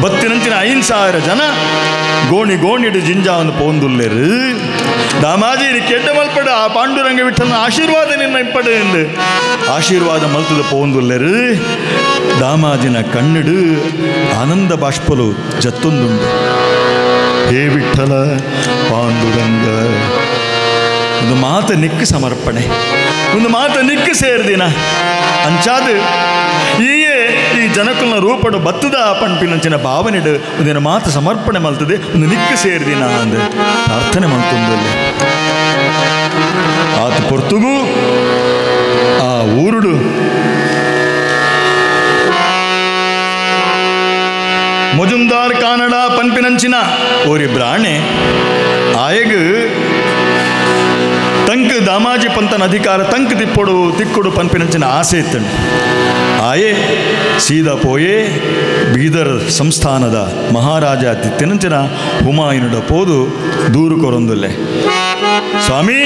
ಬತ್ತಿನಂಚಿನ 5000 ಜನ ಗೋಣಿ ಗೋಣಿಡು ಜಿಂಜಾವನ್ನು ಪೋಂದುಲ್ಲೇರು ದಾಮಾಜಿ ಕೆಡ್ಡ ಮಲ್ಪಡ ಆ ಪಾಂಡುರಂಗ ವಿಠಲನ ಆಶೀರ್ವಾದ ನಿನ್ನ ಇಂಪಡು ಎಂದು ಆಶೀರ್ವಾದ ಮಲ್ತದ ಪೋಂದುಲ್ಲೇರು ದಾಮಾಜಿನ ಕಣ್ಣಿಡು ಆನಂದ ಬಾಷ್ಪಲು ಜತ್ತೊಂದುಂಡು. ಹೇ ವಿಠಲ ಪಾಂಡುರಂಗ ಒಂದು ಮಾತು ನಿಕ್ಕು ಸಮರ್ಪಣೆ ಒಂದು ಮಾತು ನಿಕ್ಕು ಸೇರ್ದಿನ ಅಂಚಾದು ಈಯೇ ಈ ಜನಕುಲ್ನ ರೂಪಡು ಬತ್ತದ ಪಂಪಿನಂಚಿನ ಭಾವನೆಡು ಒಂದಿನ ಮಾತು ಸಮರ್ಪಣೆ ಮಲ್ತದೆ ಒಂದು ನಿಕ್ಕು ಸೇರ್ದಿನ ಅಂದ ಪ್ರಾರ್ಥನೆ ಮಲ್ತೊಂದಲ್ಲಿ ಆತ ಪೊರ್ತುಗು ಆ ಊರುಡು ಮಜುಂದಾರ್ ಕಾನಡ ಪನ್ಪಿನಂಚಿನ ಓರಿ ಬ್ರಾಣೆ ಆಯಗ್ ತಂಕ್ ದಾಮಾಜಿ ಪಂತನ ಅಧಿಕಾರ ತಂಕ್ ತಿಪ್ಪೊಡು ತಿಕ್ಕುಡು ಪನ್ಪಿನಂಚಿನ ಆಸೆ ಇತ್ತಂಡು. ಆಯೆ ಸೀದಾ ಪೋಯೆ ಬೀದರ್ ಸಂಸ್ಥಾನದ ಮಹಾರಾಜ ತಿತ್ತಿನಂಚಿನ ಹುಮಾಯಿನುಡ ಪೋದು ದೂರು ಕೊರೊಂದುಲ್ಲೆ ಸ್ವಾಮಿ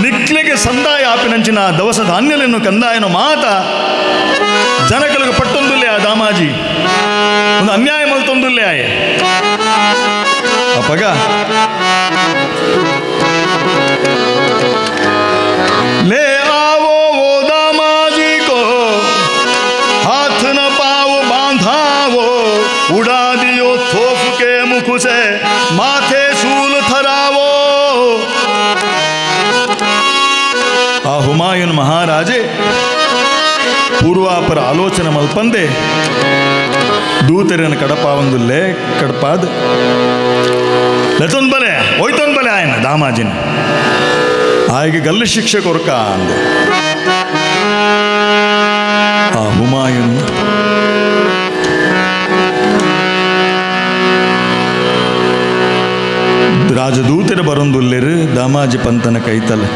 ನಿಕ್ಲೆಗೆ ಸಂದಾಯ ಆಪಿನಂಚಿನ ದವಸ ಧಾನ್ಯಲೆನ್ನು ಕಂದಾಯನ ಮಾತ ಜನಕಲಿಗೆ ಪಟ್ಟೊಂದುಲ್ಲೆ ಆ ದಾಮಾಜಿ ಒಂದು ಅನ್ಯಾಯ ಮಲ್ತೊಂದುಲ್ಲೆ ಆಯೆ ಅಪಗ ले आवो वो दामाजी को हाथ न पाव बांधावो उड़ा दियो थोफ के मुख से माथे सूल थरावो. ಆ ಹುಮಾಯೂನ್ ಮಹಾರಾಜೆ ಪೂರ್ವಾಪರ ಆಲೋಚನೆ ಮಲ್ಪಂದೆ ದೂತರನ ಕಡಪಾವಂದುಲ್ಲೆ ಕಡಪಾದ್ ಲೆತೊಂದು ಬಲೆ ಹೋಯ್ತೊಂದು ಬಲೆ ಆಯನ ದಾಮಾಜಿನ ಆಯ್ಗೆ ಗಲ್ಲು ಶಿಕ್ಷೆ ಕೊರಕ ಅಂದ. ಆ ಹುಮಾಯೂನ್ ರಾಜದೂತರ ಬರೊಂದುಲ್ಲೇರು ದಾಮಾಜಿ ಪಂತನ ಕೈತಲೆ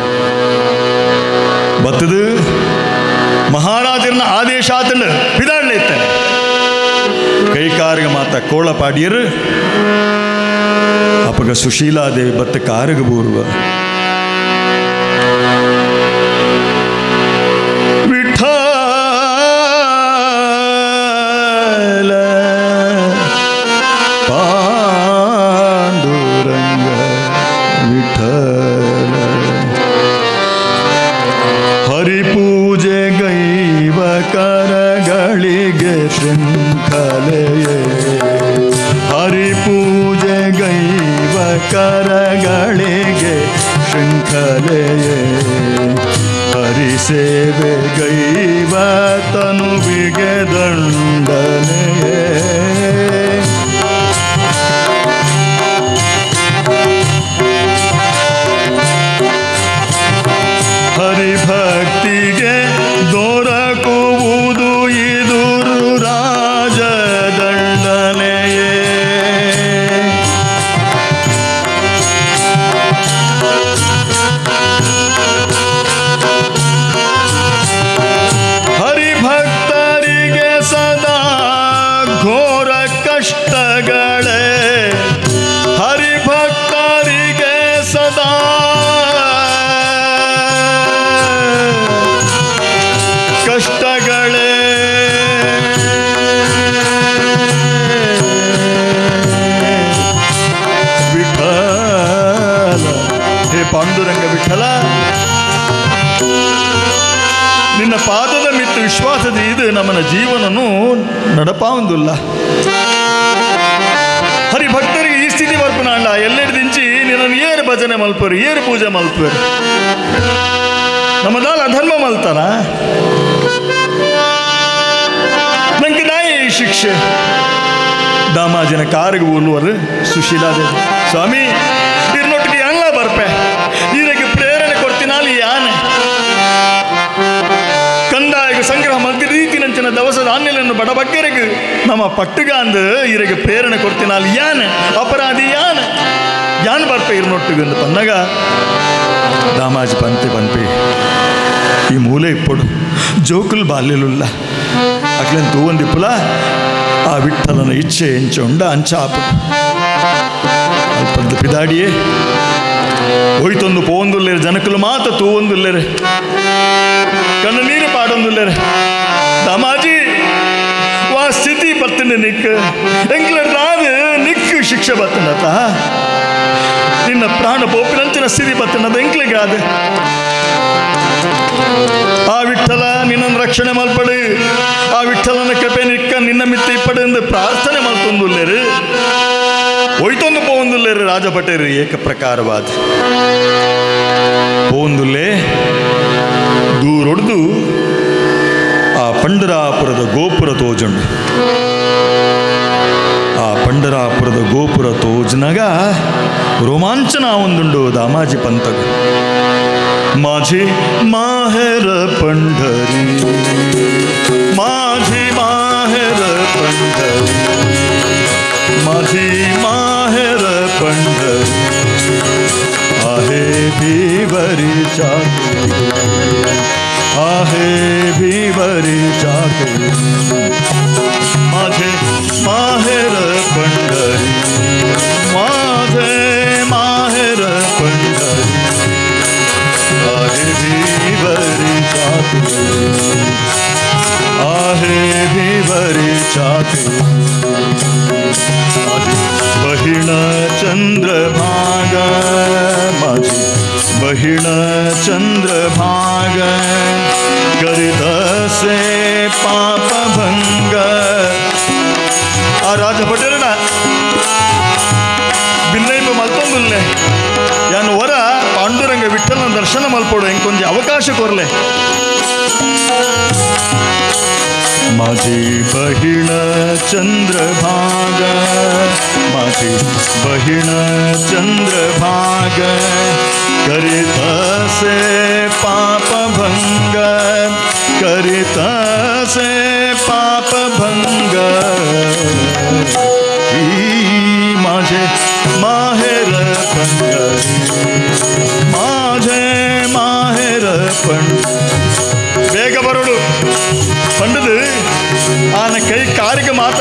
ಬತ್ತದು ಮಹಾರಾಜರನ್ನ ಆದೇಶ ಆತನು ಬಿದಾಡ್ಲೆ ಇತ್ತಾನೆ. ಕೈಕಾರಿಗೆ ಮಾತ ಕೋಳಪಾಡಿಯರು ಅಪಗ ಸುಶೀಲಾದೇವಿ ಬತ್ತ ಕಾರಿಗೆ ಬೂರ್ವ ವಿಠಲ ಪಾಂಡುರಂಗ ವಿಠಲ ಹರಿಪೂಜೆ ಗೈವ ಕರಗಳಿಗೆ ಶೃಂಖಲೆಯೇ ಹರಿಪೂಜೆ ಗೈವ ಕರಗಳಿಗೆ ಶೃಂಖಲೆಯೇ ಹರಿಸೇವೆ ಗೈವ ತನುವಿಗೆ ದಂಡನೆಯೇ ಹರಿಭಕ್ತಿಗೆ ದೊರಕುವುದು ಇದು ರಾಜದಂಡನೆಯೇ ಹರಿಭಕ್ತರಿಗೆ ಸದಾ ಘೋರ ಕಷ್ಟಗಳೇ ಹರಿಭಕ್ತರಿಗೆ ಸದಾ ಕಷ್ಟಗಳೇ ವಿಠಲ ಹೇ ಪಾಂಡುರಂಗ ವಿಠಲ ನಿನ್ನ ಪಾದದ ಮಿತ್ತು ವಿಶ್ವಾಸದ ಇದು ನಮ್ಮನ ಜೀವನನು ನಡಪಾವಂದುಲ್ಲ ಹರಿಭಕ್ತರಿಗೆ ಈ ಸ್ಥಿತಿ ಬರ್ಪನಾಂಡ ಎಲ್ಲೆಡ್ದಿಂಚಿ ನಿನ್ನನ್ನು ಏರು ಭಜನೆ ಮಲ್ಪರು ಏರು ಪೂಜೆ ಮಲ್ಪರು ನಮ್ಮದಾಲ ಅಧರ್ಮ ಮಲ್ತಾನ ನಂಗೆ ನಾಯಿ ಶಿಕ್ಷೆ ದಾಮಾಜಿನ ಕಾರಿಗೆ ಊರ್ಲುವರು ಸುಶೀಲಾದೇವಿ ಸ್ವಾಮಿ ಇರ್ನೊಟ್ಟಿಗೆ ಯಾನ್ಲ ಬರ್ಪೆ ಈರಕ್ಕೆ ಪ್ರೇರಣೆ ಕೊಡ್ತೀನಾಲಿ ಯಾನೆ ಕಂದಾಯಗ ಸಂಗ್ರಹ ಮಲ್ತಿ ರೀತಿನಂಚಿನ ದವಸ ಧಾನ್ಯలను ಬಡಬಗ್ಗರಿಗೆ ನಮ್ಮ ಪಟ್ಟುಗ ಅಂದು ಈರಗೆ ಪ್ರೇರಣೆ ಕೊಡ್ತೀನಾಲಿ ಯಾನೆ ಅಪರಾಧಿ ಯಾನೆ ಯಾನ್ ಬರ್ಪೆ ಇರ್ನೊಟ್ಟಿಗೆ ಅಂದು ಪನ್ನಗ ದಾಮಾಜಿ ಪಂತೆ ಪನ್ಪಿ ಈ ಮೂಲೆ ಇಪ್ಪಡು ಜೋಕುಲ್ ಬಾಲ್ಯಲುಲ್ಲ ಅಕ್ಲೆನ್ ತೂವಂದಿಪ್ಪುಲ ಆ ವಿಠಲನ ಇಚ್ಛೆ ಎಂಚೊಂಡ ಅಂಚಾಪು ಅಲ್ಪದ್ದು ಪಿದಾಡಿಯೇ ಹೋಯ್ತೊಂದು ಪೋಂದುಲ್ಲೇರು ಜನಕುಲು ಮಾತ ತೂವೊಂದುಲ್ಲೇರು ಕಣ್ಣು ನೀರು ಪಾಡೊಂದುಲ್ಲೇರು ದಾಮಾಜಿ ವಾ ಸ್ಥಿತಿ ಬರ್ತಂಡೆ ನಿಕ್ ಎಂಕ್ಲ ರಾದು ನಿಕ್ಕು ಶಿಕ್ಷೆ ಬರ್ತಂಡತ ನಿನ್ನ ಪ್ರಾಣ ಪೋಪಿನಂಚಿನ ಸ್ಥಿತಿ ಬರ್ತಂಡದ ಎಂಕ್ಲಿಗೆ ಅದು ಆ ವಿಠಲ ನಿನ್ನನ್ನು ರಕ್ಷಣೆ ಮಲ್ಪಡು ಆ ವಿಠಲನ ಕೃಪೆ ನಿಕ್ಕ ನಿನ್ನ ಮಿತ್ತ ಇಪ್ಪಡು ಎಂದು ಪ್ರಾರ್ಥನೆ ಮಲ್ತೊಂದುಲ್ಲೇರು ಒಯ್ತೊಂದು ಪೋಂದುಲ್ಲೇರು ರಾಜಭಟೇರು ಏಕ ಪ್ರಕಾರವಾದ ಪೋಂದುಲ್ಲೇ ದೂರೊಡ್ದು ಆ ಪಂಡರಾಪುರದ ಗೋಪುರ ತೋಜುಂಡು ಆ ಪಂಡರಾಪುರದ ಗೋಪುರ ತೋಜನಾಗ ರೋಮಾಂಚನ ಒಂದುಂಡು ದಾಮಾಜಿ ಪಂತಗು माझी माहेर पंढरी माझी माहेर पंढरी माझी माहेर पंढरी आहे भिवरी चाके आहे भिवरी चाके माझे माहेर पंढरी माझे माहेर पंढरी आहे भिवरी चाके आहे भिवरी चाके माझी बहीण चंद्रभाग माझी बहीण चंद्रभाग करीतसे पापभंग ಆ ರಾಜ ಪಟೇಲನ ಬಿನ್ನೈಪ ಮಲ್ತೊಂದುಲ್ಲೆ ಯಾನು ವರ ಪಾಂಡುರಂಗ ವಿಠಲನ ದರ್ಶನ ಮಲ್ಪೋಡು ಇಂಕೊಂಜಿ ಅವಕಾಶ ಕೊರ್ಲೆ माझी बहीण चंद्रभाग माझी बहीण चंद्रभाग करीतसे पापभंग करीतसे पापभंग माझे माहेर पंढरी माझे माहेर पंढरी ಬೇಗ ಬರೋಡು ಪಂಡದು ಆನ ಕೈ ಕಾರಿಗೆ ಮಾತ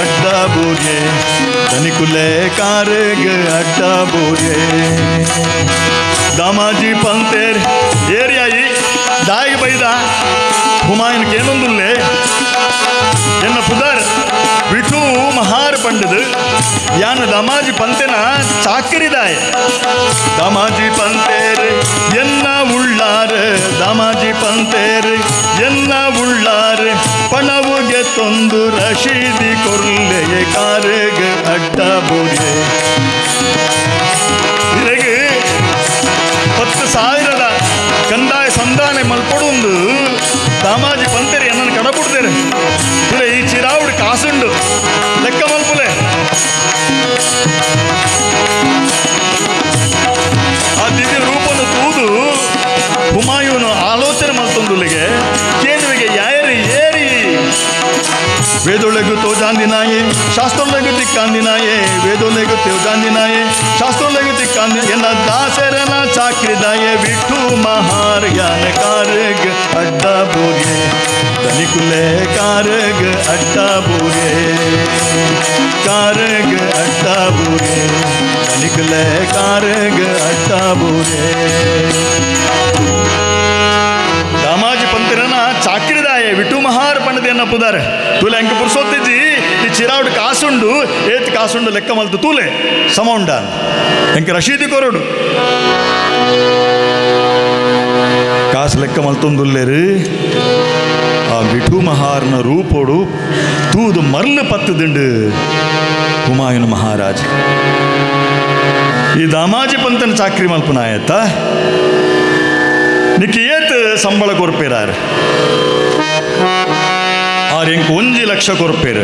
ಅಡ್ಡ ಬೂರ್ಯೆ ಧನಿಕುಲೆ ಕಾರಗ ಅಡ್ಡ ಬೂರ್ಯೆ ದಾಮಾಜಿ ಪಂತೇರ್ ಏರಿಯಾಯಿ ದಾಯಿ ಬೈದ ಹುಮಾಯೂನ್ ಕೇನೊಂದುಲ್ಲೆ ಎನ್ನ ಪುದರ್ ವಿಠು ಮಹಾರ್ ಪಂಡದು ಯಾನ ದಮಾಜಿ ಪಂತೆನ ಚಾಕರಿದಾಯ ದಮಾಜಿ ಪಂತೇರ್ ಎನ್ನ ಉಳ್ಳಾರ ದಮಾಜಿ ಪಂತೇರ್ ಎನ್ನ ಉಳ್ಳಾರ ಪಣವುಗೆ ತೊಂದು ರಶೀದಿ ಕೊರ್ಲೆಯ ಕಾರಗ ಅಡ್ಡ ಬೂರ್ಯೆ ಇರಗೆ 10,000 ಕಂದಾಯ ಸಂಧಾನೆ ಮಲ್ಪೊಡೊಂದು ದಾಮಾಜಿ ಪಂತೇರಿ ಎನ್ನನ್ನು ಕಡಪುಡ್ತೇರೆ ತುಲೆ ಈ ಚಿರಾವುಡು ಕಾಸುಂಡು ಲೆಕ್ಕ ಮಲ್ಪುಲೆ ಆ ದಿವ್ಯ ರೂಪನು ತೂದು ಹುಮಾಯೂನು ಆಲೋಚನೆ ಮಲ್ತೊಂದುಲಿಗೆ ಕೇಂದ್ರಗೆ ಯಾರು ಏರಿ ವೇದೊಳಗು ತೋಜಾಂದಿನಾಯೆ ಶಾಸ್ತ್ರೊಳಗು ತಿಕ್ಕಾಂದಿನಾಯೆ ವೇದೊಳಗು ತೋಜಾಂದಿನಾಯೆ ಶಾಸ್ತ್ರೊಳಗು ತಿಕ್ಕಾಂದಿ ಎನ್ನ ದಾಸರನ ಚಾಕ್ರಿದಾಯೆ ವಿಠು ಮಹಾರ್ಯಾನ ಕಾರಗ ಅಡ್ಡ ಬೂರ್ಯೆ ಧನಿಕುಲೆ ಕಾರಗ ಅಡ್ಡ ಬೂರ್ಯೆ ಕಾರಗ ಅಡ್ಡ ಬೂರ್ಯೆ ಧನಿಕುಲೆ ಕಾರಗ ಅಡ್ಡ ಬೂರ್ಯೆ ದಾಮಾಜಿ ಪಂತಿರನ ಚಾಕ್ರಿದಾಯೆ ವಿಠು ಮಹಾರ್ ಪಂಡದೆಯನ್ನ ಪುದಾರೆ ತೂಲೆ ಅಂಕ ಪುರುಷೋತ್ತಿಜಿ ಈ ಚಿರಾವುಡು ಕಾಸುಂಡು ಏತ್ ಕಾಸುಂಡು ಲೆಕ್ಕ ಮಲ್ತು ತೂಲೆ ಸಮೌಂಡ ಎಂಕ ರಶೀದಿ ಕೊರಡು ಕಾಸು ಲೆಕ್ಕ ಮಲ್ತೊಂದುಲ್ಲೇರು ಆ ವಿಠು ಮಹಾರ್ನ ರೂಪೋಡು ತೂದು ಮರ್ಲು ಪತ್ತುದುಂಡು ಹುಮಾಯೂನ್ ಮಹಾರಾಜ ಈ ದಾಮಾಜಿ ಪಂತನ ಚಾಕ್ರಿ ಮಲ್ಪನಾಯತ್ತ ನಿಕ್ಕೆ ಏತ್ ಸಂಬಳ ಕೊರ್ಪೇರಾರು ಆರ್ ಎಂಕ್ 1 ಲಕ್ಷ ಕೊರ್ಪೇರು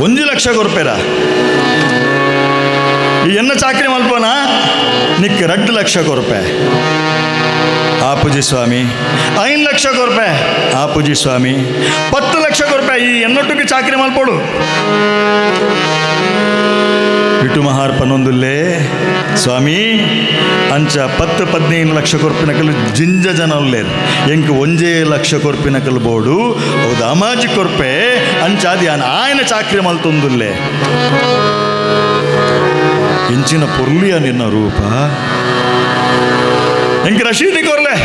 1 ಲಕ್ಷ ಕೊರ್ಪೇರ ಈ ಎನ್ನ ಚಾಕ್ರಿ ಮಲ್ಪನ ನಿಕ್ಕೆ 2 ಲಕ್ಷ ಕೊರ್ಪೆ ಆಪುಜಿ ಸ್ವಾಮಿ 5 ಲಕ್ಷ ಕೊರ್ಪೆ ಆಪುಜಿ ಸ್ವಾಮಿ 10 ಲಕ್ಷ ಕೊರ್ಪೆ ಈ ಎನ್ನೊಟ್ಟಿಗೆ ಚಾಕ್ರಿ ಮಲ್ಪೋಡು ಇಟು ಮಹಾರ್ ಪನ್ನೊಂದುಲ್ಲೇ ಸ್ವಾಮಿ ಅಂಚ 10 15 ಲಕ್ಷ ಕೊರ್ಪಿನಕಲು ಜಿಂಜ ಜನ ಉಲ್ಲೇರು ಎಂಕ್ 1 ಲಕ್ಷ ಕೊರ್ಪಿನಕಲು ಬೋಡು ಅವು ದಾಮಾಜಿ ಕೊರ್ಪೆ ಅಂಚಾದಿ ಆಯನ ಚಾಕ್ರಿ ಮಲ್ತೊಂದುಲ್ಲೆ ಎಂಚಿನ ಪೊರ್ಲಿಯ ನಿನ್ನ ರೂಪ ಎಂಕ್ ರಶೀದಿ ಕೊರ್ಲೆ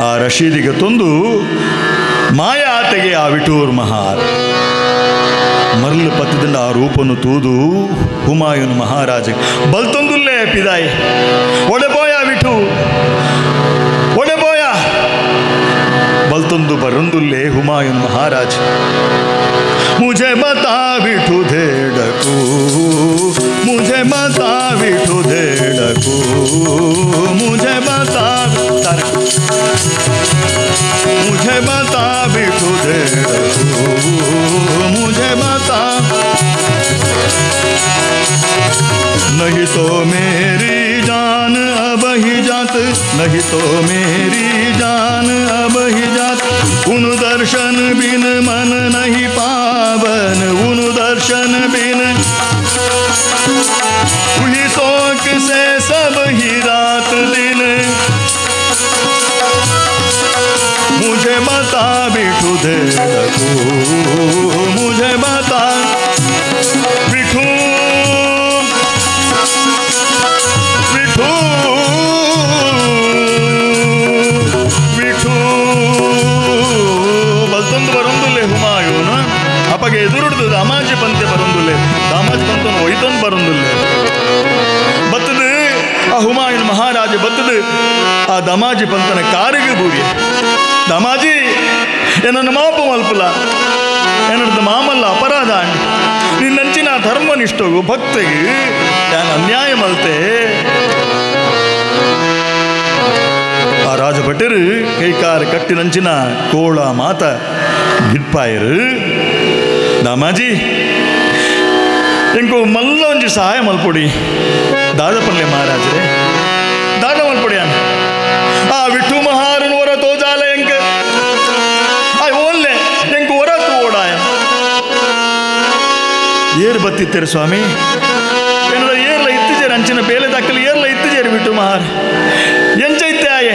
ಆ ರಶೀದಿಗೆ ತೊಂದು ಮಾಯಾ ಆತೆಗೆ ಆ ವಿಠೂರ್ ಮಹಾರ್ ಮರಳು ಪತ್ತದಿಂದ ಆ ರೂಪನ್ನು ತೂದು ಹುಮಾಯೂನ್ ಮಹಾರಾಜ ಬಲ್ತೊಂದುಲ್ಲೇ ಪಿದಾಯಿ ಒಡೆಬೋಯ ವಿಠು ಒಡೆಬೋಯ ಬಲ್ತೊಂದು ಬರಂದುಲ್ಲೇ ಹುಮಾಯೂನ್ ಮಹಾರಾಜ ಮುझे बता विठू धेडकू मुझे बता विठू धेडकू मुझे बता मुझे बता विठू धेडकू मुझे बता नहीं तो मेरी जान अब ही जात नहीं तो मेरी जान अब ही जात उन दर्शन बिन मन नहीं पावन उन दर्शन बिन उही शोक से सब ही रात दिन मुझे बता बिठू धेडकू मुझे बता बिठू विठू विठू ಬಲ್ತೊಂದು ಬರೊಂದುಲ್ಲೆ ಹುಮಾಯೂನ್ ಅಪ್ಪಗೆ ಎದುರುಡ್ದು ದಾಮಾಜಿ ಪಂತೆ ಬರೊಂದುಲ್ಲೆ ದಾಮಾಜಿ ಪಂತನ ಒಯ್ತೊಂದು ಬರೊಂದುಲ್ಲೆ ಬತ್ತದು ಆ ಹುಮಾಯೂನ್ ಮಹಾರಾಜ ಬತ್ತದು ಆ ದಮಾಜಿ ಪಂತನ ಕಾರಿಗೆ ಬೂರಿ ದಮಾಜಿ ಏನನ್ನು ಮಾಪು ಮಲ್ಪುಲ ಏನದು ಮಾಮಲ್ಲ ಅಪರಾಧ ಅಂಡಿ ನಿನ್ನಂಚಿನ ಧರ್ಮನಿಷ್ಠಗು ಭಕ್ತಿಗೆ ನಾನು ಅನ್ಯಾಯ ಮಲ್ತೆ ಆ ರಾಜಭಟರು ಕೈಕಾರ ಕಟ್ಟಿನಂಚಿನ ಕೋಳ ಮಾತ ಗಿಟ್ಪಾಯರು ದಾಮಾಜಿ ಎಂಕು ಮಲ್ಲ ಒಂಜಿ ಸಹಾಯ ಮಲ್ಪೊಡಿ ದಾದಪಲ್ಲೆ ಮಹಾರಾಜರೇ ದಾದ ಮಲ್ಪೊಡಿ ಅನ್ನ ಆ ವಿಠು ಮಹಾರನು ಹೊರ ತೋಜಾಲ ಎಂಕ ಆ ಓಲ್ಲೆ ಎಂಕು ಹೊರ ತೋಡಾಯ ಏರು ಬತ್ತಿತ್ತೇರು ಸ್ವಾಮಿ ಏನಾರ ಏರ್ಲ ಇತ್ತಿಜೇರು ಅಂಚಿನ ಬೇಲೆ ದಾಖಲೆ ಏರ್ಲ ಇತ್ತಿಜೇರು ಬಿಟ್ಟು ಮಹಾರ್ ಎಂಚೈತೆ ಆಯೆ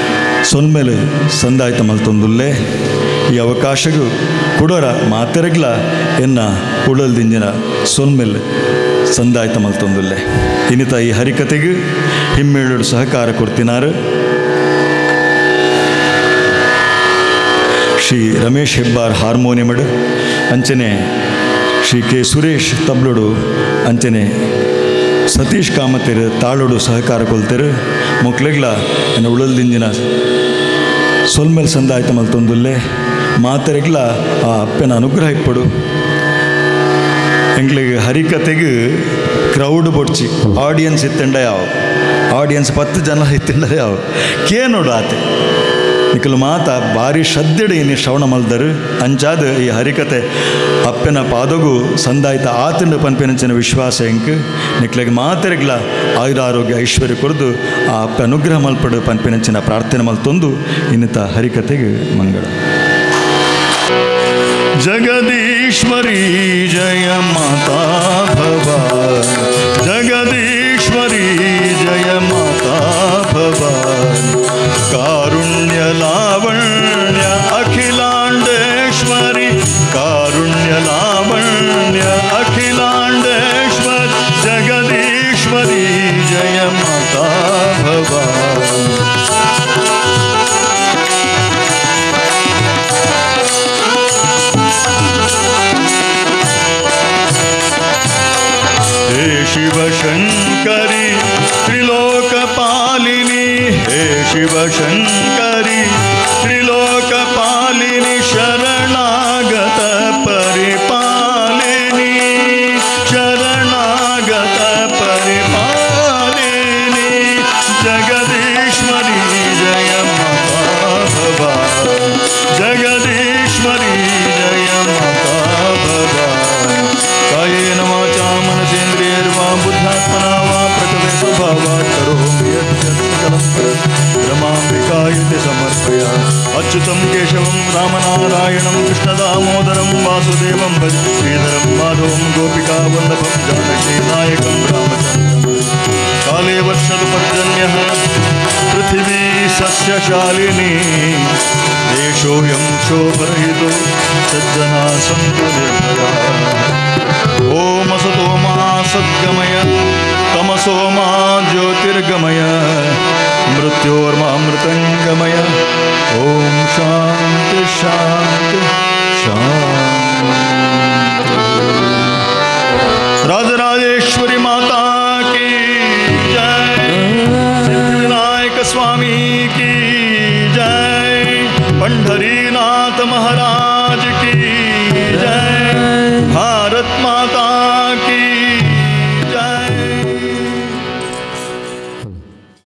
ಸೊನ್ಮೇಲೆ ಸಂದಾಯ್ತ ಮಲ್ತೊಂದುಲ್ಲೆ. ಈ ಅವಕಾಶಗೂ ಕುಡೋರ ಮಾತೆರಗ್ಲ ಎನ್ನ ಉಡಲ್ದಿಂಜಿನ ಸೊನ್ಮೇಲೆ ಸಂದಾಯ್ತ ಮಲ್ತೊಂದುಲ್ಲೆ. ಇನ್ನಿತ ಈ ಹರಿಕತೆಗೆ ಹಿಮ್ಮೇಳುಡು ಸಹಕಾರ ಕೊಡ್ತಿನಾರು ಶ್ರೀ ರಮೇಶ್ ಹೆಬ್ಬಾರ್ ಹಾರ್ಮೋನಿಯಮಡು, ಅಂಚನೆ ಶ್ರೀ ಕೆ ಸುರೇಶ್ ತಬ್ಲುಡು, ಅಂಚನೆ ಸತೀಶ್ ಕಾಮತಿರು ತಾಳುಡು ಸಹಕಾರ ಕೊಲ್ತಿರು. ಮೊಕ್ಲೆಗ್ಲ ಎನ್ನ ಉಳಲ್ದಿಂಜಿನ ಸೊಲ್ಮೇಲೆ ಸಂದಾಯ್ತ ಮಲ್ತೊಂದುಲ್ಲೆ. ಮಾತೆರೆಗ್ಲ ಆ ಅಪ್ಪನ ಅನುಗ್ರಹ ಇಪ್ಪಡು. ಎಂಗ್ಲಿಗೆ ಹರಿಕತೆಗೆ ಕ್ರೌಡ್ ಬೊಡ್ಚಿ ಆಡಿಯನ್ಸ್ ಇತ್ತಂಡ ಯಾವ ಆಡಿಯನ್ಸ್ 10 ಜನ ಇತ್ತಂಡ ಯಾವ ಕೇನೋಡು ಆತೆ ನಿಕಲು ಮಾತ ಭಾರಿ ಶ್ರದ್ಧೆಡೆ ಇನ್ನು ಶ್ರವಣ ಮಲ್ದರು. ಅಂಚಾದ ಈ ಹರಿಕತೆ ಅಪ್ಪನ ಪಾದಗು ಸಂದಾಯ್ತ ಆತಂಡ ಪನ್ಪೆನಂಚಿನ ವಿಶ್ವಾಸ ಎಂಕ್ ನಿಕ್ಲೆಗ್ ಮಾತೆರೆಗ್ಲ ಆಯುರಾರೋಗ್ಯ ಐಶ್ವರ್ಯ ಕೊರದು ಆ ಅಪ್ಪ ಅನುಗ್ರಹ ಮಲ್ಪಡು ಪನ್ಪೆನಂಚಿನ ಪ್ರಾರ್ಥನೆ ಮಲ್ತೊಂದು ಇನ್ನಿತ ಹರಿಕತೆಗೆ ಮಂಗಳ. ಜಗದೀಶ್ವರಿ ಜಯ ಮಾತಾ ಭವಾನಿ, ಜಗದೀಶ್ವರಿ ಜಯ ಮಾತಾ ಭವಾನಿ, ಕಾರುಣ್ಯ ಲಾವಣ್ಯ ಅಖಿಲಾಂಡೇಶ್ವರಿ, ಕಾರುಣ್ಯ ಲಾವಣ್ಯ ಅಖಿಲಾಂಡೇಶ್ವರಿ, ಜಗದೀಶ್ವರಿ ಜಯ ಮಾತಾ ಭವಾನಿ. हे शिवशंकरी त्रिलोकपालिनी, हे शिवशंकरी त्रिलोकपालिनी, शरणागत परिपालिनी, शरणागत परिपालिनी, जगदीश्वरी जय माता भवानी, जगदीश्वरी जय माता भवानी. कायेन वाचा मनसेन्द्रियैर्वा बुद्ध्यात्मना वा प्रकृते स्वभावात् करोमि यत् सकलं रमाम्बिकायते समर्पयामि. अच्युतं केशवं रामनारायणं कृष्णदामोदरं वासुदेवं भजे श्रीधरं माधवं गोपिकावल्लभं जानकीनायकं रामचन्द्रं. काले वर्षतु पर्जन्यः पृथिवी सस्यशालिनी, देशोऽयं क्षोभरहितो सज्जना सन्तु निर्भयाः. ॐ असतो मा सद्गमय, तमसो मा ज्योतिर्गमय, मृत्योर्मामृतंगमय. ॐ शांति शांति शांति. राजराजेश्वरी माता की जय, सिद्धिविनायक स्वामी की जय, पंढरीनाथ महाराज की जय, भारत माता